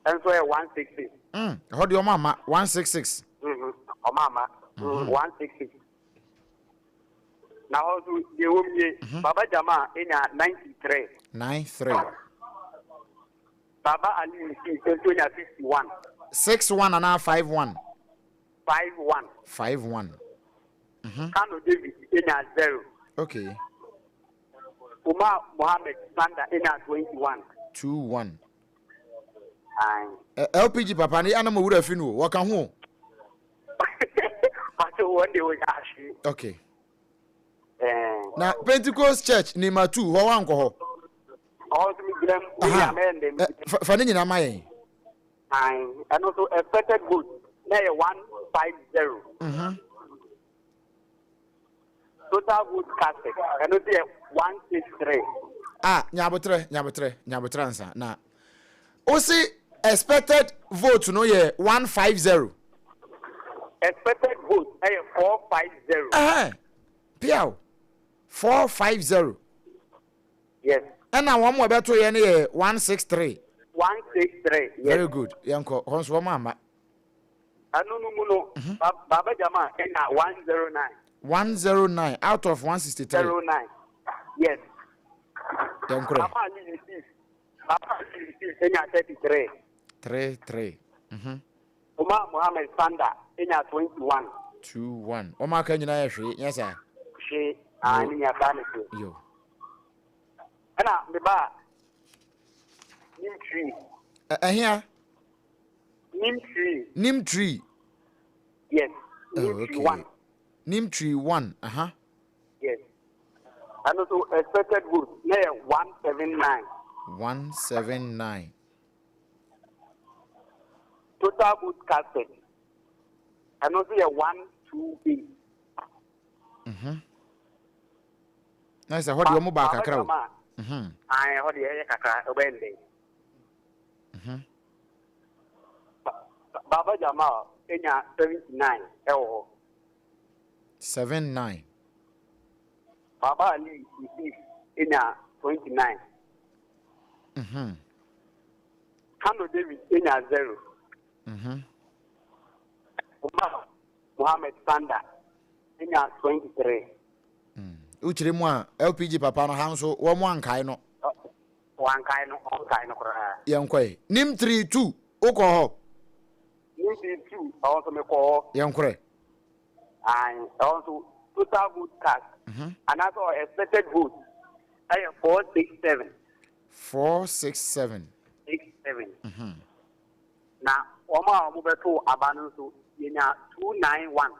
nso yɛ 166. Ɛhɔ deɛ ɔmo ama 166. Ɔmo ama 166. Na hɔ nso deɛ ɛwɔ mu nie, Baba Jamal enya 93. 93. Baba Ali Yusuf nso nya 51. 61 anaa 51. 51. 51. Kano David enya 0. Okay. Umar Mohammed Sanda enya 21. 21. Aye. LPG papa ne anam owura fi no o, wɔka ho o. Pato wɔn de wɔnya ahwe. Okay. Na Pentecost Church Nima 2 hɔ wankɔ hɔ. Ɔhɔ nso megyina mu. Aha. Fa ne nyinaa ma yɛn. Aye. Ɛno nso expected vote na yɛ 150. Total vote casted ɛno nso yɛ 163. Ah, nyabotrɛ, nyabotrɛ, nyabotrɛ ansa na. Osi expected vote no yɛ 150. Expected vote ɛyɛ 450. Ɛhɛn, piaw, 450. Yes. Ɛna wɔn a wɔbɛto yɛ no yɛ 163. 163. Yes. Very good. Yɛn kɔ hɔ nso wɔn ama. Ɛno no mu no, Baba Jamal ɛna 109. 109 out of 163. 09. Yes. Yɛn korɛ. Baba Ali Yusuf. Baba Ali Yusuf ɛnya 33. 33. Umar Mohammed Sanda ɛnya 21. 21. Wɔn aka nyinaa yɛ hwee, nyɛ saa? Hwee. Ah, ne nya saa ne so. Yo. Ɛna me ba. Nim tree. Ɛhea? Nim tree. Nim tree. Yes. Nim oh, okay. tree one. Nim tree one. Aha. Uh -huh. Yes. And also expected vote na yɛ 179. 179. Total vote casted. Ɛno nso yɛ 128. Mhm. Na sɛ hɔ deɛ ɔmo baa kakra o. Mhm. Ayi hɔ deɛ ɛyɛ kakra ɔbɛyɛ ndɛ. Mhm. Baba Jamal enya 79 ɛwɔ hɔ. 79. Baba Ali Yusuf enya 29. Mhm. Kano David enya 0. Mhm. Umar Mohammed Sanda enya 23. Wokyerɛ mu a LPG papa no ha nso wɔn ankae no. Wankae no, ɔnkae no koraa. Yɛnkɔe. Nim 3 2 wokɔ hɔ. Nim 3 2 ɛhɔ nso mekɔ hɔ. Yɛnkorɛ. Ae, ɛhɔ nso total vote cast anaasɛ ɔ expected vote ɛyɛ 467. 467. 67. Na wɔn a wɔbɛto aba no nso yɛnya 291.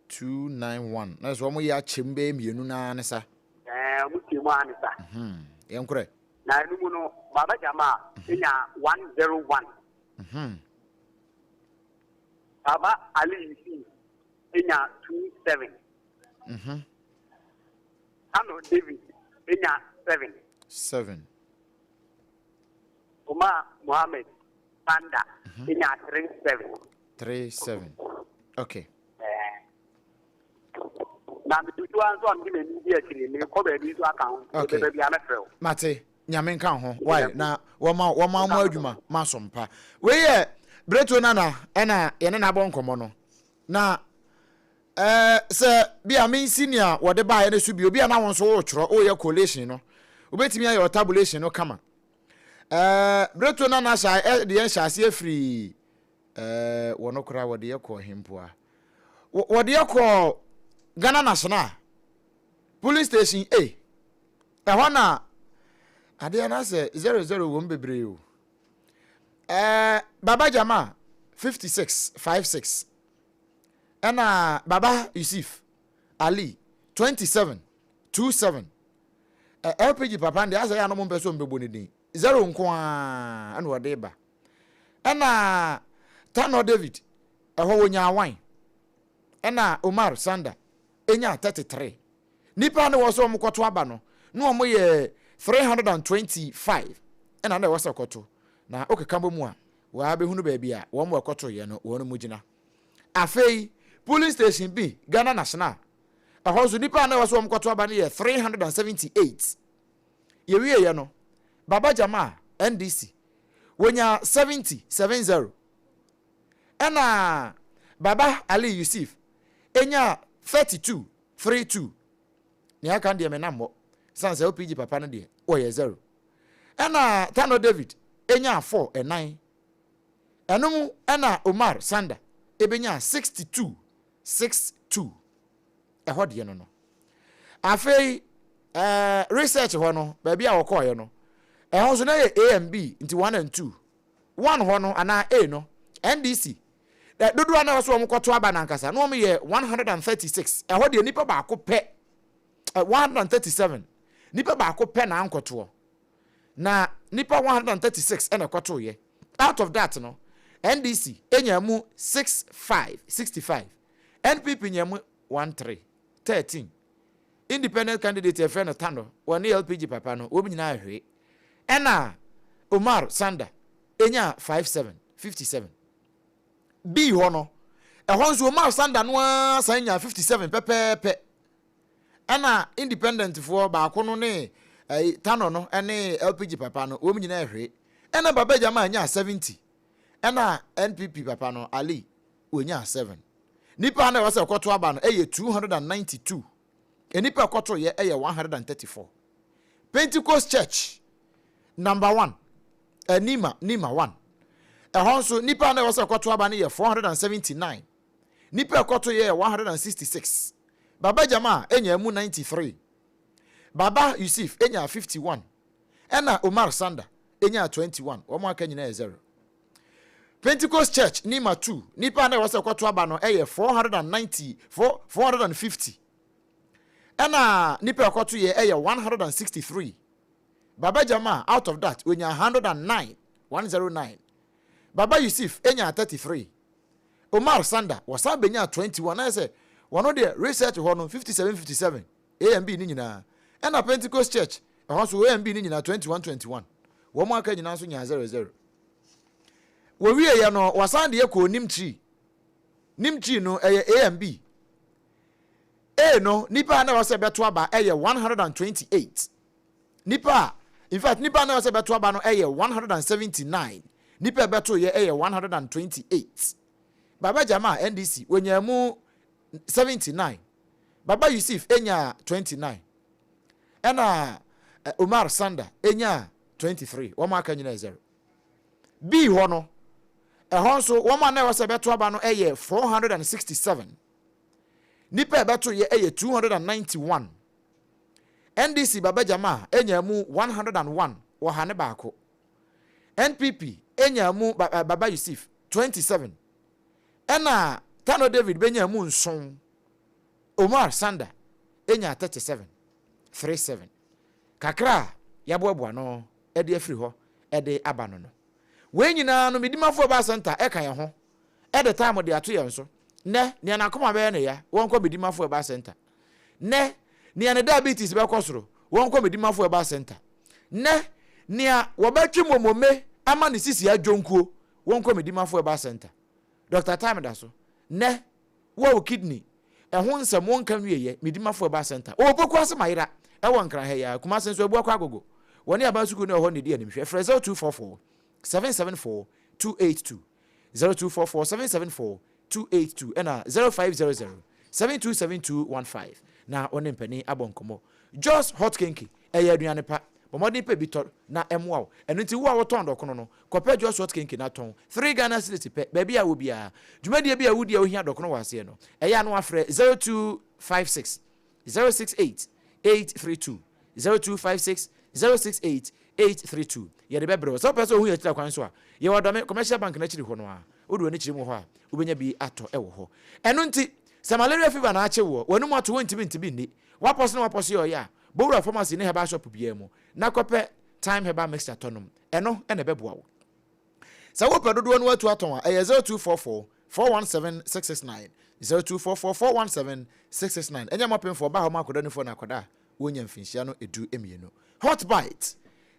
291 na sɛ wɔn yɛ akyɛm bɛyɛ mmienu naa ne sa. Ɛɛ wɔn kyɛ mu ara ne sa. Yɛn korɛ. Na ɛno mu no Baba Jamal enya 101. Baba Ali Yusuf enya 27. Ano David enya 7. 7. Umar Mohammed Banda enya 37. 37. Okay. Na metutu ara nso a mede m'ani di akyiri mekɔ baabi nso aka ho. Okay. Baabi a mɛfrɛ wo. Mate. Nyame nka ho. Why? Na wɔma wɔma mo adwuma ma so mpa. Wei yɛ Breto Nana ɛna yɛne no abɔ nkɔmmɔ no. Na ɛɛ sɛ bi a mensi nea wɔde baeɛ no so bi obi a na wo nso woretwerɛ woyɛ collation no wobɛtumi ayɛ ɔtabulation no kama. Ɛɛ Breto Nana hyɛ ɛde yɛn hyɛ aseɛ firi Ɛɛ wɔn koraa wɔde yɛ kɔɔ hempoa. Wɔde yɛ kɔɔ Ghana National Police Station A. Ɛhɔ na adeɛ no asɛ zero zero wɔm bebree o. Ɛɛ Baba Jama 56 56 ɛna Baba Yusuf Ali 27 27 Ɛ LPG papa no deɛ asɛ yɛ a na wɔn mpɛ sɛ wɔn bɛbɔ ne din zero nko ara ɛna wɔde ba. Ɛna Tanor David, ɛhɔ wɔnyaa wan. Ɛna Omar Sanda ɛnyaa 33. Nnipa a na ɛwɔ sɛ wɔn kɔto aba no, na wɔn yɛ 325 ɛna na ɛwɔ sɛ kɔto. Na wokeka bɔ mu a, wɔabɛhunu baabi a wɔn wɔkɔtoeɛ no wɔn mu gyina. Afei, polling station bi, Ghana National, ɛhɔ nso nnipa a na ɛwɔ sɛ wɔn kɔto aba no yɛ 378. Yɛwieɛ no, Baba Jamal, NDC, wɔnyaa 70, 70. Ɛna Baba Ali Yusuf nyaa 32, 32. Nea aka no deɛ me na mmɔ, sane sɛ OPG papa no deɛ wɔyɛ zero. Ɛna Tano David nyaa 4, ɛnan. Ɛno mu ɛna Omar Sanda ɛbɛnyaa 62, 62. Ɛhɔ deɛ no no. Afei ɛɛ research hɔ no, baabi a wɔkɔɔeɛ no, ɛhɔ nso na yɛ A and B, nti 1 and 2. 1 hɔ no anaa A no, NDC, dodoɔ a na ɛwɔ so wɔn kɔto aba no ankasa, na wɔn yɛ 136. Ɛhɔ deɛ nipa baako pɛ, 137, nipa baako pɛ na ankɔtoɔ. Na nipa 136 ɛna ɛkɔtoeɛ. Out of that no, NDC enya mu 65, 65. NPP nya mu 1 3, 13. Independent candidate yɛfrɛ no Tano, wɔne LPG papa no, wɔn nyinaa hwee. Ɛna Omar Sanda enya 5 7, 57. B hɔ no, ɛhɔ nso Omar Sanda no ara san nya 57 pɛpɛɛpɛ. Ɛna independent foɔ baako no ne eh, Tano no ne LPG papa no, wɔn nyinaa hwee. Ɛna Baba Jama nya 70. Ɛna NPP papa no, Ali, wɔnyaa 7. Nnipa a na ɛwɔ sɛ ɛkɔto aba no yɛ 292. Nnipa a ɛkɔtoeɛ yɛ 134. Pentecost Church number one, eh, Nima, Nima one. Ɛhɔ nso, nnipa a na ɛwɔ sɛ ɛkɔto aba no yɛ 479. Nnipa a ɛkɔtoeɛ yɛ 166. Baba Jamaa nyaa mu 93. Baba Yusuf nyaa 51. Ɛna Omar Sanda nyaa 21, wɔn a aka nyinaa yɛ zero. Pentecost Church, Nima 2, nnipa a na ɛwɔ sɛ ɛkɔto aba no yɛ 490, 4, 450. Ɛna nnipa a ɛkɔto yɛ yɛ 163. Baba Jama, out of that, onyaa 109, 109. Baba Yusuf nyaa 33. Omar Sanda, wɔsan benyaa 21. Na yɛ sɛ, wɔn deɛ research hɔ no 57 57, A and B ne nyinaa. Ɛna Pentecost Church, ɛhɔ nso A and B ne nyinaa 21 21. Wɔn aka nyinaa nso nyaa 0 0. Wɔwieɛ no, wɔsan deɛ kɔɔ Nimtree. Nimtree no, ɛyɛ A and B. A no, nipa a na ɛwɔ sɛ bɛto aba ɛyɛ 128. Nipa a, in fact, nipa a na ɛwɔ sɛ bɛto aba no ɛyɛ 179. Nipa a ɛbɛto yɛ ɛyɛ 128. Baba Jama, NDC, wɔnyaa mu 79. Baba Yusuf nyaa 29. Ɛna Umar Sanda nyaa 23. Wɔn aka nyinaa yɛ zero. B hɔ no, ɛhɔ nso wɔn a na ɛwɔ sɛ ɛbɛto aba no yɛ 467. Nipa a ɛbɛto yɛ yɛ 291. NDC Baba Jama nyaa mu 101, wɔha ne baako. NPP nyaa mu Baba Yusuf 27. Ɛna Tano David bɛnyaa mu nson. Omar Sanda nyaa 37, 37. Kakra a yɛaboaboa ano de afiri hɔ de aba no no. Wei nyinaa no, Medimafo Herbal Centre ka yɛn ho de time de ato yɛn so. Nnɛ, nea n'akoma bɛyɛ no ya, wɔnkɔ Medimafo Herbal Centre. Nnɛ, nea ne diabetes bɛkɔ soro, wɔnkɔ Medimafo Herbal Centre. Nnɛ, nea wɔbɛtwe momome ama ne sisi adwonkuo, wɔnkɔ Medimafo Herbal Centre. Dɔkta Time da so. Nnɛ, wo a wo kidney ɛho nsɛm wonka nwieɛ, Medimafo Herbal Centre. Ɔwɔ Pokuase Mayera, ɛwɔ Nkran ha yi ara, Kumase nso Abuakwa Agogo. Wɔne Aban Sukuu no a ɛwɔ hɔ no na ɛdi animhwɛ. Frɛ 0244 774 282, 0244 774 282 ɛna 0500 727215 na wo ne mpanin abɔ nkɔmmɔ. Jos Hot Kenke, ɛyɛ aduane pa. Bɔ mmɔden pɛ bi tɔ na ɛmmoa wo. Ɛno nti wo a wotɔn dɔkono no, kɔpɛ Jos Hot Kenke na tɔn. Three Ghana cedis pɛ, baabi a wɔ biara. Dwumadie bi a wodi a wohia dɔkono wɔ aseɛ no, ɛyɛ a na woafrɛ 0256 068 832, 0256 068 832. Yɛde bɛbrɛ wo. Sɛ wopɛ sɛ wohu yɛn akyiri akwan nso a, yɛwɔ Adɔme Commercial Bank no akyiri hɔ no ara. Wode w'ani kyerɛ mu wɔ hɔ a, wobɛnya bi atɔ wɔ hɔ. Ɛno nti, sɛ malaria fever na akye woɔ, w'anum ato, wontumi nte bi nni, w'apɔso ne w'apɔso yɛ ɔyɛ a, bɔ wura pharmacy ne herbal shop biara mu na kɔpɛ Thyme Herbal Mixture tɔ nom. Ɛno na ɛbɛboa wo. Sɛ wopɛ dodoɔ no atu atɔn a, ɛyɛ 0244 417 669, 0244 417 669. Ɛnyɛ mmɔpemfoɔ, ɔbaa hɔ ma akwadaa na akwadaa a wɔnnya mfinhyia no edu mmienu. Hot Bite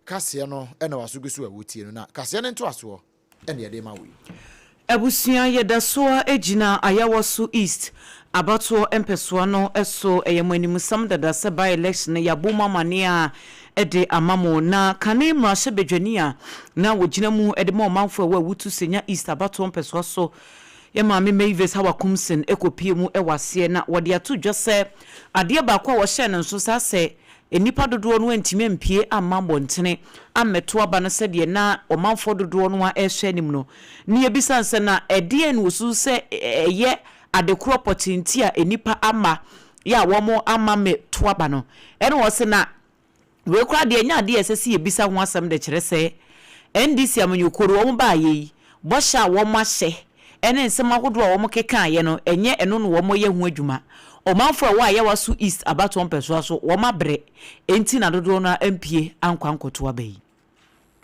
kaseɛ no na w'aso gu so a wotie no, na kaseɛ no ntoasoɔ na yɛde rema wo yi. Abusua yɛda so ara gyina Ayawaso East abatoɔ mpɛsoa no so, ɛyɛ mo animsɛm dada sɛ by election no yɛabɔ mu amaneɛ a de ama mo. Na kane mmarahyɛbadwani a na ɔgyina mu de ma ɔmanfoɔ a ɛwɔ Awutu Senya East abatoɔ mpɛsoa so yɛ Maame Mavis Hawa Kumson kɔpue mu wɔ aseɛ na wɔde ato dwa sɛ adeɛ baako a wɔhyɛɛ no nso saa sɛ Nnipa dodoɔ no antumi ampue amma abɔntene ammɛto aba no sɛdeɛ na ɔmanfoɔ dodoɔ no ara rehwɛ anim no. Na yɛbisa no sɛ, na ɛdeɛn na wɔsusu sɛ ɛyɛ ade korɔ pɔtee nti a nnipa amma yɛ a wɔamma ammɛto aba no? Ɛna ɔse, na wei koraa deɛ ɛnyɛ adeɛ a ɛsɛ sɛ yɛbisa ho asɛm de kyerɛ sɛ NDC amanyɔkuo no wɔn baeɛ yi, bɔhyɛ a wɔahyɛ ne nsɛm ahodoɔ a wɔkekaeɛ no, ɛnyɛ ɛno na wɔyɛ ho adwuma. Ɔmanfoɔ a ɛwɔ Ayawaso East abatoɔ mpɛsoa so, wɔabrɛ, enti na dodoɔ no ara ampue ankɔ ankɔto aba yi.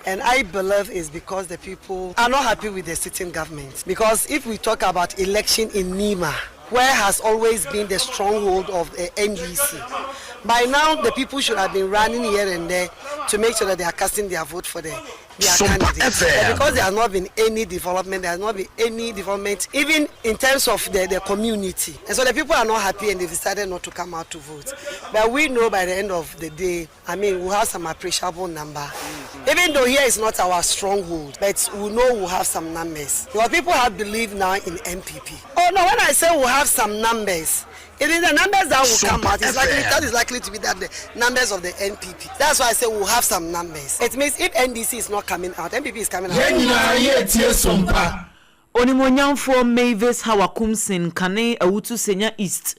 And I believe it's because the people are not happy with the sitting government because if we talk about election in Nima where has always been the stronghold of the NDC by now the people should have been running here and there to make sure that they are casting their vote for the their candidate. But because there has not been any development, there has not been any development, even in terms of the, the community. And so the people are not happy and they've decided not to come out to vote. But we know by the end of the day, I mean, we'll have some appreciable number. Mm-hmm. Even though here is not our stronghold, but we know we'll have some numbers. Because people have believed now in MPP. Oh no, when I say we'll have some numbers, it is the numbers that will come out. It's likely, that is likely to be that the numbers of the NPP. That's why I say we'll have some numbers. It means if NDC is not coming out, NPP is coming out. Yɛn nyinaa yɛretie som pa. Onimuonyamfoɔ Mavis Hawa Kumsin kane Awutu Senya East.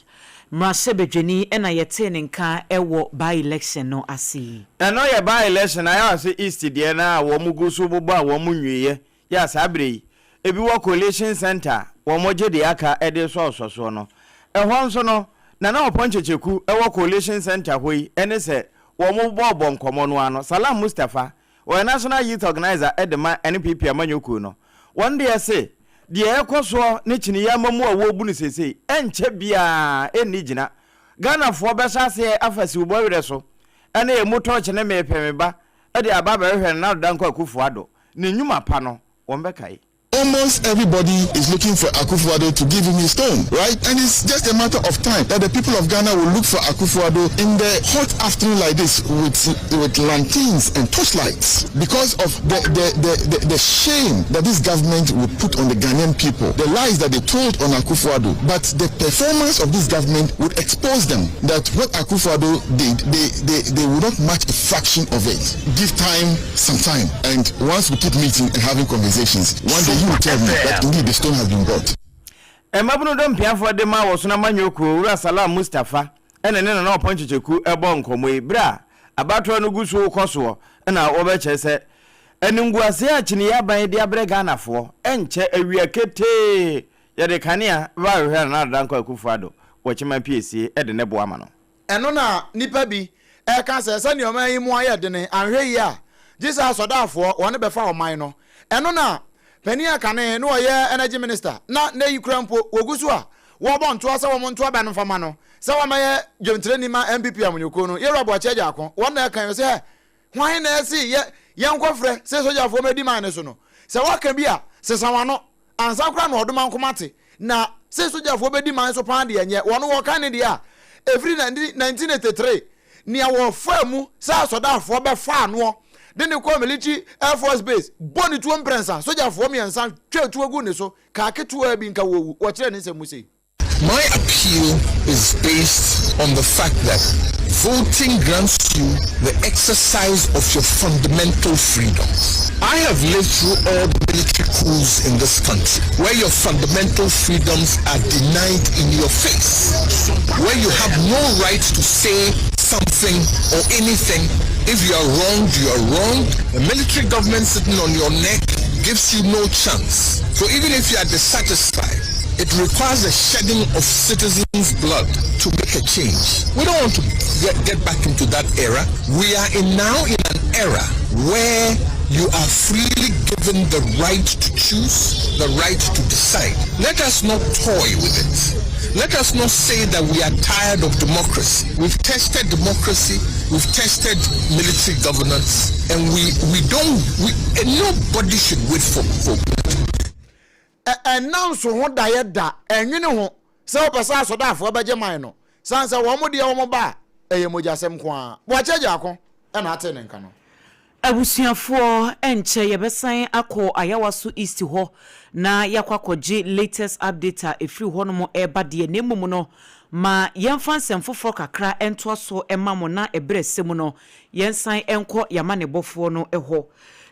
Mmarahyɛbadwani na yɛtee ne nka wɔ by-election no ase yi. Ɛno yɛ by-election Ayawaso East deɛ no a wɔn gu so bobɔ a wɔn nwieɛ yɛ a saa berɛ yi ebi wɔ collation centre a wɔn gye deɛ aka de resɔ ɔsɔsoɔ no. Ɛhɔ nso no Nana Ɔpɔn Kyekyeku wɔ collation centre hɔ yi ne sɛ wɔn bɔɔbɔ nkɔmmɔ no ara no Salam Mustapha Ɔyɛ National Youth Organiser de ma NPP amanyɔkuo no. Wɔn deɛ se, deɛ ɛrekɔ soɔ ne kyiniiɛ amamuo a wɔrebu no seesei, ɛnkyɛ biara ɛnni gyina. Ghanafoɔ bɛhyɛ aseɛ afa siwbɔ werɛ so ne emu tɔɔkye ne meepɛ me ba de aba abɛhwehwɛ Nana Addo Dankwa Akufo Addo ne nnwuma pa no, wɔbɛkae. Almost everybody is looking for Akufo-Addo to give him his stone, right? And it's just a matter of time that the people of Ghana will look for Akufo-Addo in the hot afternoon like this with, with lanterns and torchlights because of the, the, the, the, the shame that this government will put on the Ghanaian people, the lies that they told on Akufo-Addo. But the performance of this government would expose them that what Akufo-Addo did, they, they, they would not match a fraction of it. Give time some time. And once we keep meeting and having conversations, one day he will tell me that indeed the stone has been bought. Mmabunu dompeafoɔ de ma Wɔsono Amanyɔ Kuo, Owura Salam Mustapha na ne Nana Ɔpɔn Kyekyeku bɔɔ nkɔmmɔ yi berɛ a abatoɔ no gu so rekɔ soɔ na wɔbɛkyerɛ sɛ animguaseɛ a kyiniiɛ aban de abrɛ Ghanafoɔ nkyɛ awia ketee yɛde kanea ba ahwehwɛ Nana Addo Dankwa Akufo-Addo wɔ Kyema Piesie de ne bo ama no. Ɛno na nnipa bi reka sɛ, sɛnea ɔman yi mu ayɛ dene, anhwɛ yie a, gye sɛ asɔdaafoɔ wɔn bɛfa ɔman no. Ɛno na panin a kane na ɔyɛ Energy Minister na nnɛ yi koraa mpo wɔgu so a wɔrebɔ ntoa sɛ wɔn nto aba no mfa ma no sɛ wɔmmɛyɛ dwamtirani ma NPP amanyɔkuo no, Yɛwura Boakye Agyarko, wɔn na ɛka yi, ɔse hɛ, hwan na ɛse yɛ yɛnkɔfrɛ sɛ sogyafoɔ mmɛdi man no so no? Sɛ woaka bi a, sesa w'ano. Ansa koraa na ɔdomankoma te na sɛ sogyafoɔ bɛdi man so paa deɛ nyɛ wɔn wɔka ne deɛ a ɛfiri 1983 nea wɔfaa mu sɛ asɔdaafoɔ bɛfaa noɔ de ne kɔɔ military air force base bɔ ne tuo mprɛnsa sogyafoɔ mmiɛnsa twaa tuo gu ne so kaa ketewaa bi nka wɔwu wɔkyerɛɛ ne nsɛm mu sei. My appeal is based on the fact that voting grants you the exercise of your fundamental freedoms. I have lived through all the military coups in this country where your fundamental freedoms are denied in your face, where you have no right to say something or anything. If you are wronged, you are wronged. The military government sitting on your neck gives you no chance. So even if you are dissatisfied, it requires the shedding of citizens' blood to make a change. We don't want to get, get back into that era. We are in now in an era where you are freely given the right to choose, the right to decide. Let us not toy with it. Let us not say that we are tired of democracy. We've tested democracy, we've tested military governance, and we, we don't, we, and nobody should wait for, for Ɛ Ɛnna nso ho daeɛ da, ɛnwene ho sɛ wopɛ sɛ asɔdaafoɔ bɛgye man no, sane sɛ wɔn deɛ wɔn ba a, ɛyɛ mogyasɛm nko ara. Boakye Agyarko na atee ne nka no. Abusuafoɔ, ɛnkyɛ yɛbɛsan akɔ Ayawaso East hɔ na yɛakɔ akɔgye latest update a ɛfiri hɔnom reba deɛ, na mmom no, ma yɛmfa nsɛm foforɔ kakra ntoa so mma mo na ɛberɛ sɛ mu no, yɛnsan nkɔ yɛn amanebɔfoɔ no hɔ.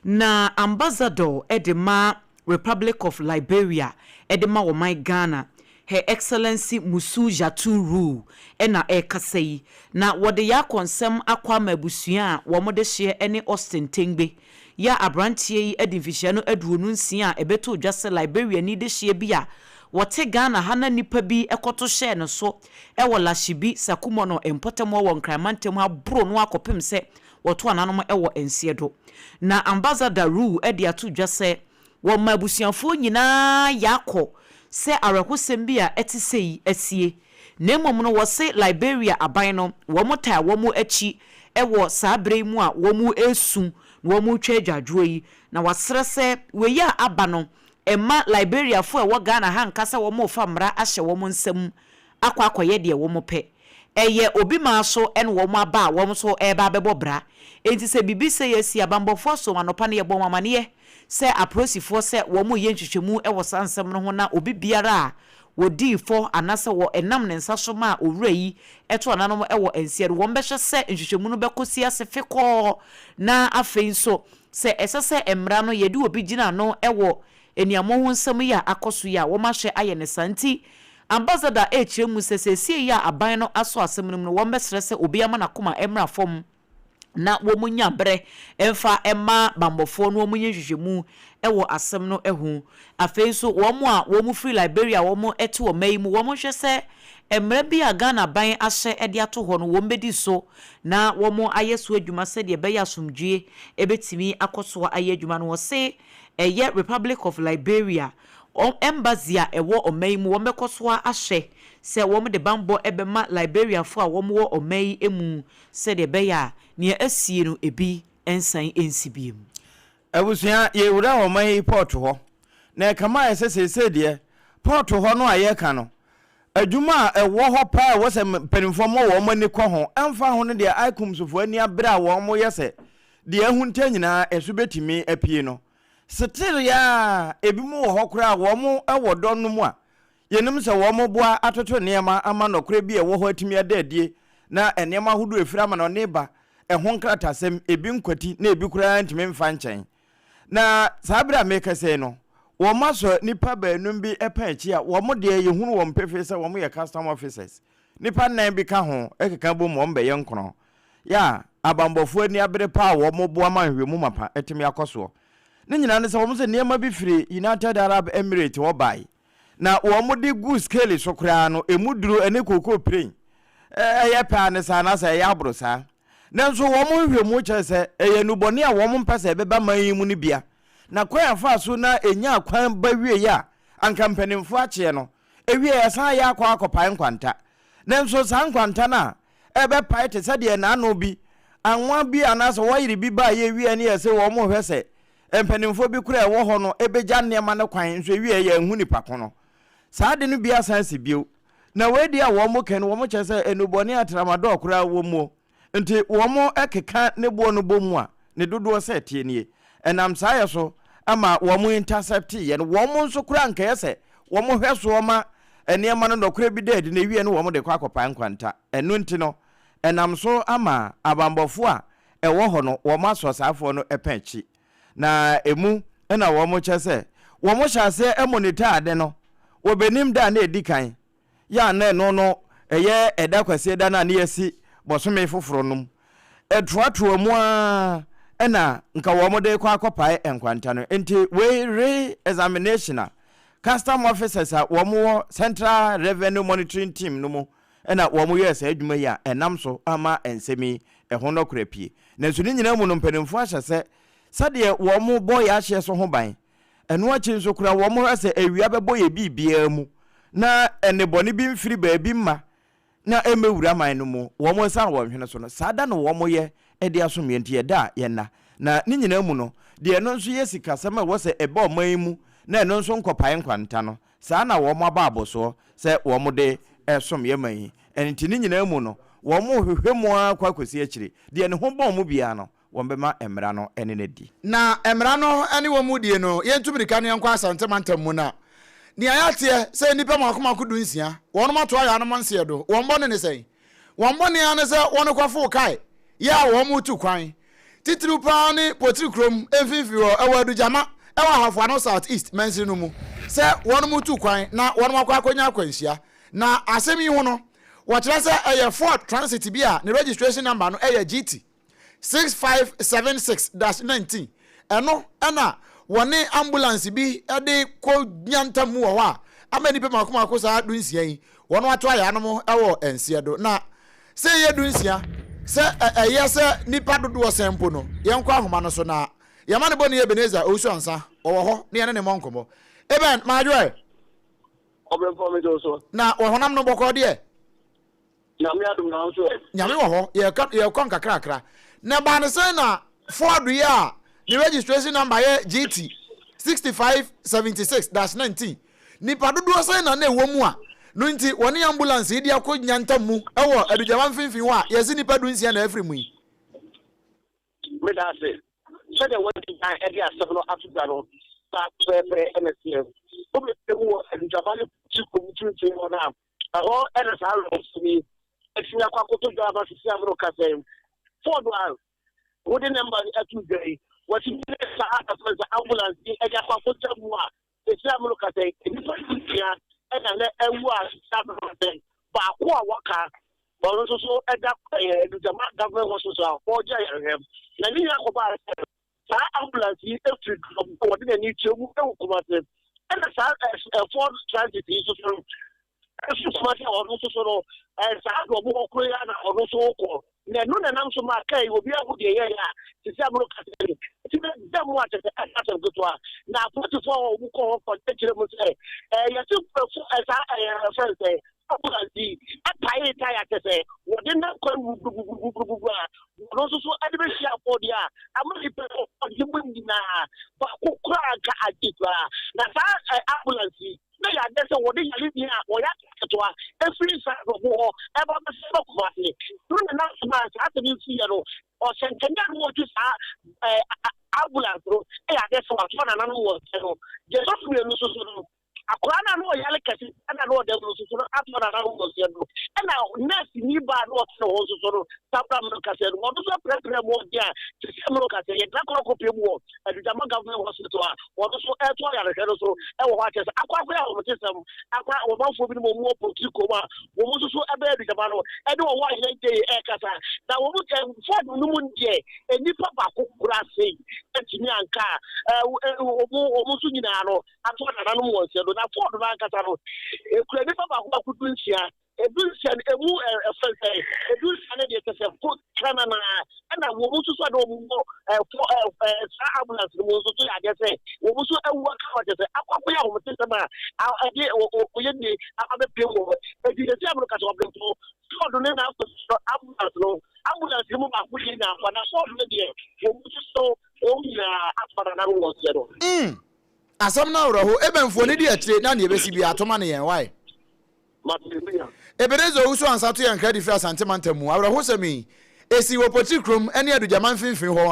Na Ambassador de ma Republic of Liberia de ma ɔman Ghana, Her Excellency Musu Jatu Ruu na ɛrekasa yi. Na wɔde yɛakɔ nsɛm akɔ ama abusua a wɔn dehyeɛ ne Austin Tengbe. Yɛ a abranteɛ yi adi mfihyia no 26 a ɛbɛtoo dwa sɛ Liberiani dehyeɛ bi a wɔte Ghana ha na nnipa bi kɔto hyɛɛ no so wɔ Lashibi, Sakumono mpɔtam hɔ wɔ Nkran mantam ha boro no ara kɔpem sɛ wɔto ananom wɔ nseɛ do. Na Ambassador Rue de ato dwa sɛ wɔma abusuafoɔ nyinaa yaakɔ sɛ awerɛhosɛm bi a ɛte sei asie, na mmom no wɔse Liberia aban no wɔn taa wɔn akyi wɔ saa berɛ yi mu a wɔn resu na wɔn retwa adwadwoɔ yi, na wɔasrɛ sɛ wei a aba no mma Liberiafoɔ a ɛwɔ Ghana ha nka sɛ wɔn refa mmara ahyɛ wɔn nsam akɔ akɔyɛ deɛ wɔn pɛ. Ɛyɛ obi maa so na wɔn aba a wɔn nso reba abɛbɔ bra. Enti sɛ biribi sei asi a, banbɔfoɔ asom anɔpa no yɛbɔ wɔn amaneɛ sɛ apolisifoɔ sɛ wɔn reyɛ nhwehwɛmu wɔ saa nsɛm no ho na obi biara a wɔdii fɔ anaasɛ wɔ ɛnam ne nsa so maa owura yi to ananom wɔ nseɛ no wɔn bɛhwɛ sɛ nhwehwɛmu no bɛkɔsi ase fekɔɔ na afei nso sɛ ɛsɛ sɛ mmara no yɛde obi gyina ano wɔ aniammɔho nsɛm yi a akɔ so yi a wɔahwɛ ayɛ no saa nti. Ambassador rekyerɛ mu sɛ seesei yi a aban no asɔ asɛm no mu no wɔbɛsrɛ sɛ obiara ma n'akoma mmra fam na wɔnya berɛ mfa mma bammɔfoɔ no wɔnyɛ nhwehwɛmu wɔ asɛm no ho. Afei nso wɔn a wɔfiri Liberia a wɔte ɔman yi mu wɔnhwɛ sɛ mmara bi a Ghana aban ahyɛ de ato hɔ no wɔbɛdi so na wɔayɛ so adwuma sɛdeɛ ɛbɛyɛ asomdwoeɛ bɛtumi akɔ so ayɛ adwuma no. Wɔse ɛyɛ Republic of Liberia Embassy a ɛwɔ ɔman yi mu wɔbɛkɔ so ara ahwɛ sɛ wɔde bammɔ bɛma Liberiafoɔ a wɔwɔ ɔman yi mu sɛdeɛ ɛbɛyɛ a nea asie no ebi nsan nsi bio. Abusua, yɛrewura ɔman yi pɔɔto hɔ, na ɛkame ayɛ sɛ seesei deɛ, pɔɔto hɔ no a yɛreka no, adwuma a ɛwɔ hɔ paa a ɛwɔ sɛ mpanimfoɔ ma wɔn ani kɔ ho, ɛmfa ho ne deɛ ICUMSfoɔ ani abere a wɔyɛ sɛ deɛ ahunta nyinaa ɛso bɛtumi apue no, setereɛ a ebinom wɔ hɔ koraa a wɔwɔ dɔ no mu a Yɛnim sɛ wɔboa atoto nneɛma ama nɔkorɛ bi a ɛwɔ hɔ atumi ada adie, na nneɛma ahodoɔ a ɛfiri amanɔne ba, ɛho nkratasɛm, ebi nkwati na ebi koraa ntumi mfa nkyɛn. Na saa berɛ a merekasa yi no, wɔasɔ nnipa baanum bi pã akyi a wɔn deɛ yɛhunu wɔn pefee sɛ wɔyɛ custom officers. Nnipa nnan bi ka ho keka bom wɔbɛyɛ nkron. Yɛ a abanbɔfoɔ ani abere paa a wɔboa ma nhwehwɛmu mapa atumi akɔ soɔ. Ne nyinaa ne sɛ wɔn sɛ nneɛma bi firi United Arab Emirates hɔ bae na wɔde gu scale so koraa no, emu duro ne kookoo piren yɛ pɛ ara ne saa anaasɛ ɛyɛ aboro saa. Nanso wɔn nhwehwɛmu kyerɛ sɛ ɛyɛ nnubɔne a wɔmpɛ sɛ ɛbɛba man yi mu no bia. Na kwan a ɛfaa so na ɛnyaa kwan ba wieeɛ a anka mpanimfoɔ akyeɛ no, ɛwieeɛ ɛsan yɛ akɔ akɔpae nkwanta. Nanso saa nkwanta no a ɛbɛpae te sɛ deɛ n'ano bi, anwa bi anaasɛ wɔyere bi baeɛ wieeɛ no yɛ sɛ wɔrehwɛ sɛ Mpanimfoɔ bi koraa a ɛwɔ hɔ no bɛgya nneɛma no kwan nso ɛwieɛ yɛanhu nipa ko no. Saa ade no bi asan asi bio. Na wei deɛ a wɔn ka no wɔn kyerɛ sɛ nnubɔne a tramadol koraa wɔ muo nti wɔn keka ne boɔ no bɔ mu a ne dodoɔ sɛ ɛteɛ nie. Ɛnam saa yɛ so ma wɔn intercept yɛ no. Wɔn nso koraa nkɛyɛ sɛ wɔn hwɛ soɔ ma nneɛma no nɔkorɛ bi da adi na ɛwieɛ no wɔn de kɔ akɔpae nkwanta. Ɛno nti no ɛnam so ama abanbɔfoɔ a ɛwɔ hɔ no, wɔasɔ saa afoɔ no pɛ akyi. Na emu na wɔkyɛ sɛ wɔhyɛ aseɛ monitor ade no wɔ bɛnim da a na ɛdi kan, yɛ a na ɛno no ɛyɛ ɛda Kwasiada no a na yɛasi bɔsome foforɔ no mu. Ɛtoatoa mu ara na nka wɔde rekɔ akɔpae nkwanta no. Nti wei re-examination a custom officers a wɔwɔ Central Revenue Monitoring Team no mu na wɔyɛɛ saa adwuma yi a ɛnam so ama nsɛm yi ho nɔkorɛ apue. Nanso ne nyinaa mu no mpanimfoɔ ahyɛ sɛ sɛdeɛ wɔbɔ yɛn ahyeɛ so ho ban, ɛno akyi nso koraa wɔhwɛ sɛ awia bɛbɔ yɛn biribiara mu na nnebɔne bi mfiri baabi mma na ɛmmɛwura man no mu, wɔn nsa wɔn hwene so no, saa da no wɔyɛ de asom yɛn nti yɛda a yɛnna. Na ne nyinaa mu no, deɛ ɛno nso yɛ sikasɛm a ɛwɔ sɛ ɛba ɔman yi mu na ɛno nso nkɔpae nkwanta no, Saa na wɔn abɔ abɔsoɔ sɛ wɔn de resom yɛn man yi. Ɛno nti ne nyinaa mu no, wɔn rehwehwɛ mu ara kɔ akɔsi akyire. Deɛ ne ho bɔn mu biara no, wɔbɛma mmara no ne no adi. Na mmara no ne wɔn mu die no, yɛntu mirika na yɛnkɔ Asante mantam mu na nea yɛateɛ sɛ nnipa mmaako mmaako dunsia, wɔnom ato ayaanom nseɛ do. Wɔn bɔne ne sɛn? Wɔn bɔne ara ne sɛ wɔkɔfow kae yɛ a wɔretu kwan, titiriw paa ne Potiri kurom mfinimfini hɔ wɔ Adugyama wɔ Ahafo Ano South East mansini no mu sɛ wɔretu kwan na wɔakɔ akɔnya akwanhyia. Na asɛm yi ho no, wɔkyerɛ sɛ ɛyɛ Ford Transit bi a ne registration number no yɛ GT. 6576-19, ɛno na wɔne ambulance bi de kɔ nya ntam mu wɔ hɔ a ama nnipa mako mako saa dunsia yi wɔn ato ayanom wɔ nseɛ do. Na sɛ ɛyɛ dunsia sɛ ɛyɛ sɛ nnipa dodoɔ sɛn mpo no, yɛnkɔ ahoma no so na yɛma ne bɔ ne Ebenezer Owusu Ansah ɔwɔ hɔ na yɛne ne mmɔ nkɔmmɔ. Eben, madwoɛ. Ɔbrɛmpɔn me so. Na wɔ honam no bɔkɔɔ deɛ? Nyame adom na wo nso ɛ? Nyame wɔ hɔ, yɛka yɛkɔ nkakrakra. Na ɛbaa no sɛn na Ford yi a ne registration number yɛ GT 6576-19, nipa dodoɔ sɛn na na ɛwɔ mu a no nti wɔne ambulance yi de akɔ nyantam mu wɔ Adugyama mfimfini hɔ a yɛse nipa dunsia na afiri mu yi? Meda ase. Sɛdeɛ wɔadi kan de asɛm no ato dwa no, saa pɛpɛɛpɛ na ɛteɛ. Wobɛpue mu wɔ Adugyama ne Kurom mfimfini hɔ no a, Ɛhɔ na saa awerɛhosɛm yi atumi akɔ akɔtɔ dwa ama sisi a merekasa yi. Ford a wode namba no ato dwa yi, wɔatumi de saa ɛfrɛ sɛ ambulance yi de akɔ akɔgya mu a sisi a merekasa yi, nnipa nsia na Ɛna nɛ awu a sisi abɛn sɛ baako a waka ɔno nso so ɛda ɛyɛ Adugyama Government Hospital a ɔregye ayarehwɛ. Na ne nyinaa kɔbaa sɛ saa ambulance yi firi Dɔm a wɔde n'ani kyerɛ mu wɔ Kumasi. Ɛna saa Ford Transit yi nso so no ɛfiri Kumasi a ɔno nso so no saa Dɔm hɔ koro yi ara na ɔno nso kɔ. Na ɛno na ɛnam so maa kaa yi obi ahu deɛ ɛyɛeɛ a sisi a moro kasa yi nti na da mu a kyerɛ sɛ ɛnyɛ asɛm ketewa. Na apolisifoɔ a wɔn kɔ hɔ kɔ kyerɛ mu sɛ yɛse saa ɛfrɛ no sɛ ambulance yi paee tae a kyerɛ sɛ wɔde nam kwan bubububububu a wɔn nso so de bɛhyia afɔdeɛ a ama nnipa ɔde mu nyinaa baako koraa nka agye koraa. Na saa ambulance yi na yɛ adeɛ sɛ wɔde yare ni a wɔyɛ aketewa ɛfiri saa dɔbo hɔ ɛba bɛsɛ bɛ Kumase no na nam so maa saa asɛm yi siiɛ no ɔhyɛnkanyi a na wɔtwi saa ambulance no yɛ adeɛ sɛ watoa nananom wɔ nkyɛn no deɛ ɛtɔ so mmienu nso so no Akwadaa no a na ɔyare kɛse na na ɔda mu no nso so no atɔ na na ɔwɔ no. Ɛna nɛɛseni baa na ɔte ne ho nso so no saa bere a merekasa no, ɔno nso apirapira mu ɔden a te sɛ merekasa yi, yɛde no akɔ akɔpue mu wɔ Adugyama Government Hospital a ɔno nso ɛreto ayarehwɛ no so wɔ hɔ akyerɛ sɛ akɔ akɔyɛ ahomete-sɛm akɔ ɔmanfoɔ binom a wɔwɔ Poultry kurom a wɔn nso so ɛbɛyɛ Adugyama no ɛne wɔn a yɛn gye ɛrekasa na wɔn Ford no mu deɛ nnipa baako koraa sei antumi anka a wɔn nso nyinaa no ato anananom wɔn nsa do. Na Ford no ankasa no, ekura nnipa baako baako dunsia. Edunsia no, emu ɛfɛn sɛ edunsia no deɛ kyɛ sɛ ko kanana ɛna wɔn nso so a na wɔn wɔ ɛfɔ ɛ saa ambulance no mu nso so yɛ adeɛ sɛ wɔn nso awu aka wɔn kyɛ sɛ akɔ akɔyɛ ahometesɛm a ɛde wɔyɛ nie aba bɛpie wɔ hɔ. Eti sɛ sɛ amino kasa ɔbɛnfo Ford ne n'afɔ ambulance no ambulance no mu baako yɛ nyɛ afa na Ford no deɛ wɔn nso so wɔn nyinaa afa nananom wɔn nsa no. Mm. Asɛm no awerɛho. Eben foɔ no di akyire na deɛ ɛbɛsi biara to ma no yɛn wai. Ebenezer Owusu Ansah to yɛn nkra de firi Asante mantam mu. Awerɛhosɛm yi, ɛsii wɔ Potiri kurom ne Adugyama mfimfini hɔ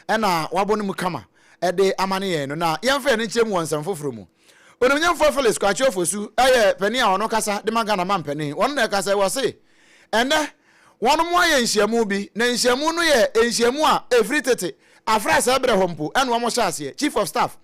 ara na wɔabɔ no mu kama de ama no yɛn no. Na yɛmfa yɛn ani nkyerɛ mu wɔ nsɛm foforɔ mu. Onimnyamfoɔ Felix Kwakye Ofosu yɛ panin a ɔno kasa de ma Ghana mampanin. Ɔno na ɛkasa yi, ɔse ɛnnɛ wɔnom ayɛ nhyiamu bi, na nhyiamu no yɛ nhyiamu a ɛfiri tete Afra saa berɛ hɔ mpo ɛna wɔn hyɛ aseɛ, Chief of Staff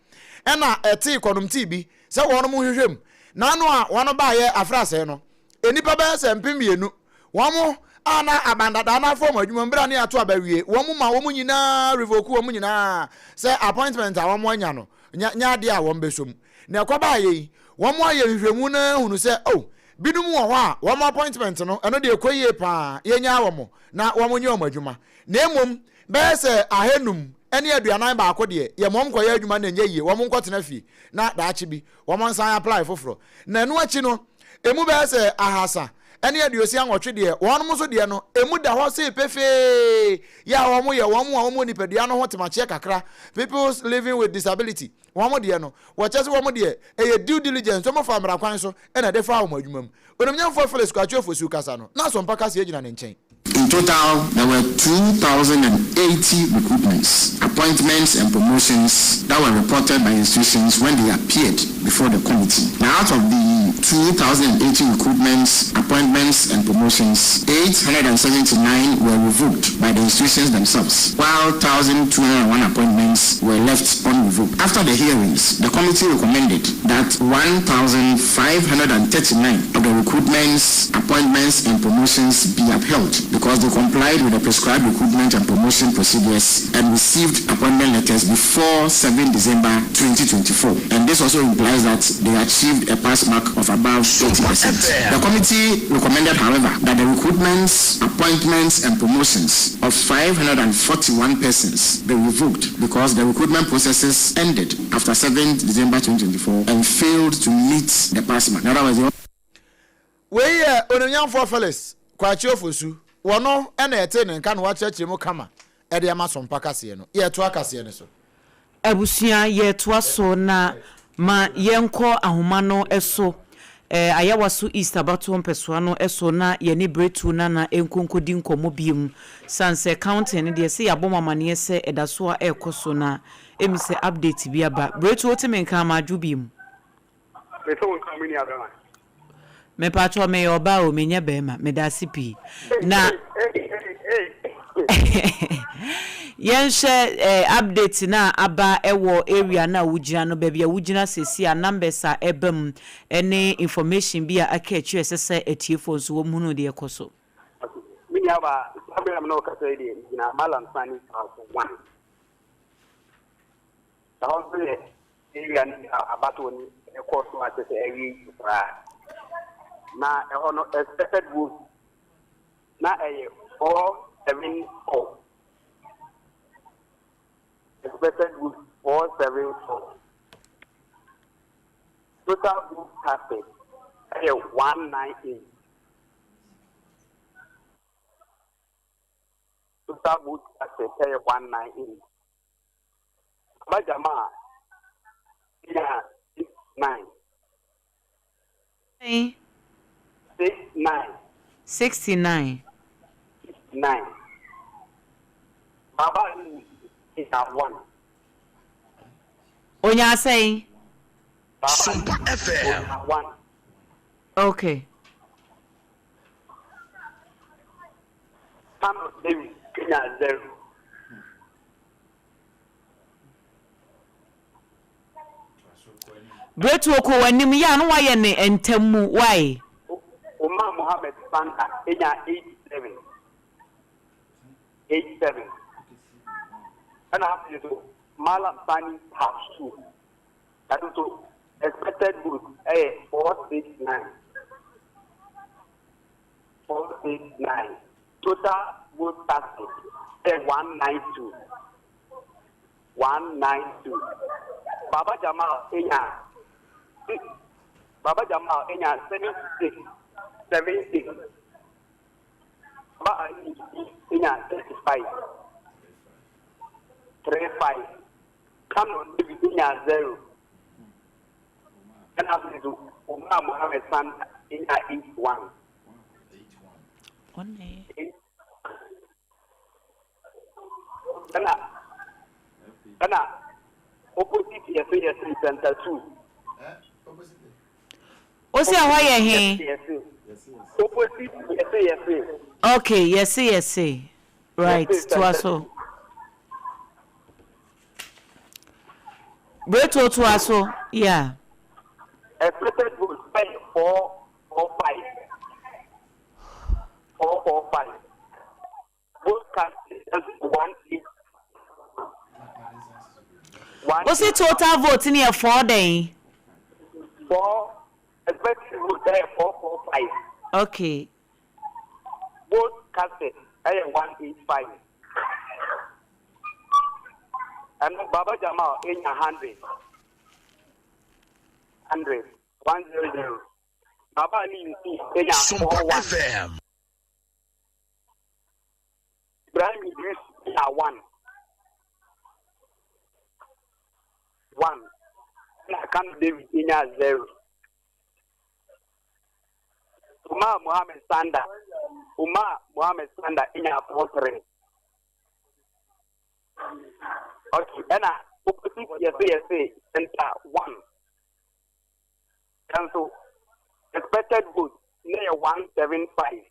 ɛna ɛtee kɔnomtee bi sɛ wɔnom nhwehwɛ mu. Na ano a wɔn baeɛ afra sɛɛ no, nnipa bɛyɛ sɛ 2000, wɔn a na aban dadaa no afa wɔn adwuma mu berɛ a ne yɛato aba awie, wɔn ma wɔn nyinaa revoke wɔn nyinaa sɛ appointment a wɔn anya no nyɛ adeɛ a wɔn bɛsɔ mu. Na ɛkɔbaeɛ yi, wɔn ayɛ nhwehwɛmu no ahunu sɛ oh, binom wɔ hɔ a wɔn appointment no, ɛno deɛ ɛkɔ yie paa, yɛnyaa wɔn na wɔn nyɛ wɔn adwuma. Na mmom bɛyɛ sɛ ahanum ne 41 deɛ, yɛ ma wɔnkɔyɛ adwuma na ɛnyɛ yie, wɔn nkɔtena fie na daakye bi wɔn nsan apply foforɔ. Na ɛno akyi no, ɛmu bɛyɛ sɛ 368 deɛ, wɔn nso deɛ no, ɛmu da hɔ sei pefee, yɛ a wɔyɛ wɔn a wɔwɔ nipadua no ho temakyeɛ kakra, peoples living with disability, Wɔn deɛ no, wɔkyerɛ sɛ wɔn deɛ, ɛyɛ due diligence, wɔfa mmara kwan so na ɛde faa wɔn adwuma mu. Onimnyamfoɔ Felix Kwakye Ofosu kasa no, na Asɔmpa kaseɛ gyina ne nkyɛn. In total, there were 2,080 recruitments, appointments and promotions that were reported by institutions when they appeared before the committee. Now, out of the 2,080 recruitments, appointments and promotions, 879 were revoked by the institutions themselves, while 1,201 appointments were left unrevoked. After the hearings, the committee recommended that 1,539 of the recruitments, appointments and promotions be upheld because they complied with the prescribed recruitment and promotion procedures and received appointment letters before 7 December 2024. And this also implies that they achieved a pass mark of above 80%. The committee recommended, however, that the recruitments, appointments and promotions of 541 persons be revoked because the recruitment processes ended after 7 December 2024 and failed to meet the pass mark. In other words, Wei yɛ Onimnyamfoɔ Felix Kwakye Ofosu, wɔno na yɛtee ne nka na wakyerɛkyerɛ mu kama de ama Sompa kaseɛ no. Yɛretoa kaseɛ no so. Abusua yɛretoa so na ma yɛnkɔ ahoma no so Ayawaso East abatoɔ mpɛsoa no so na yɛne Bretu Nana nko nkɔdi nkɔmmɔ biom sane sɛ counting no deɛ sɛ yɛabɔ mo amaneɛ sɛ ɛda so a ɛrekɔ so na ɛmi sɛ update bi aba. Bretu wote me nka ama adwo biom? Mese wo nka me nua bɛma. Mepakyɛw meyɛ ɔbaa o menyɛ bɛɛma medase pii na Yɛnhwɛ eh, update no a aba wɔ area no a wogyina no, baabi a wogyina seesei a numbers a ɛba mu ne information bi a aka akyiri a ɛsɛ sɛ atiefoɔ nso wɔhunu deɛ ɛkɔ so. Okay. Me nua baa, saa bere a me ne wo kasa yi deɛ, megyina Mallam Sani House 1. Ɛhɔ nso yɛ area no bi a abatoɔ no ɛkɔɔ so a kyerɛ sɛ awie yie koraa. Na ɛhɔ no expected vote na ɛyɛ 474. Expected vote 474. Total vote casted ɛyɛ 198. Total vote casted ɛyɛ 198. Baba Jamal nyaa 69. Sɛn? 69. 69. 69. Baba Aliyu nyaa 1. Onyaa sɛn? Baba Aliyu onyaa 1. Okay. Kano David nyaa 0. Bretuo kɔ w'anim yɛ a na wayɛ ne ntɛm mu wai. Umar Mohammed Sanda nyaa 87, 87. Ɛna afei nso Mallam Sani House 2, ɛno nso expected vote ɛyɛ 469, 469. Total vote casted yɛ 192, 192. Baba Jamal nya Baba Jamal nya 76, 76. Baba Ali nya 35, 35. Kano David nya 0. Ɛna afei nso Umar Mohammed Sanda nya 81. Ɛna ɛna opposite yɛse yɛse center two. Osi ɛhɔ yɛ he? Opposite yɛse yɛse. Okay, yɛse yɛse. Right, toa so. Bretuo toa so, yeah. Expected vote bɛyɛ 445. 445. Vote cast nso 18. Wosi total vote ni yɛ four dɛn? Four expected vote ɛyɛ 445. Okay. Vote cast ɛyɛ 185. Ɛno Baba Jamal enya 100. 100 100. Baba Ali Yusuf enya 41. Ibrahim Idris enya 1. 1. Na Kano David enya 0. Umar Mohammed Sanda Umar Mohammed Sanda enya 43. Okay, ɛna opposite yɛse yɛse center 1. Nanso expected vote no yɛ 175.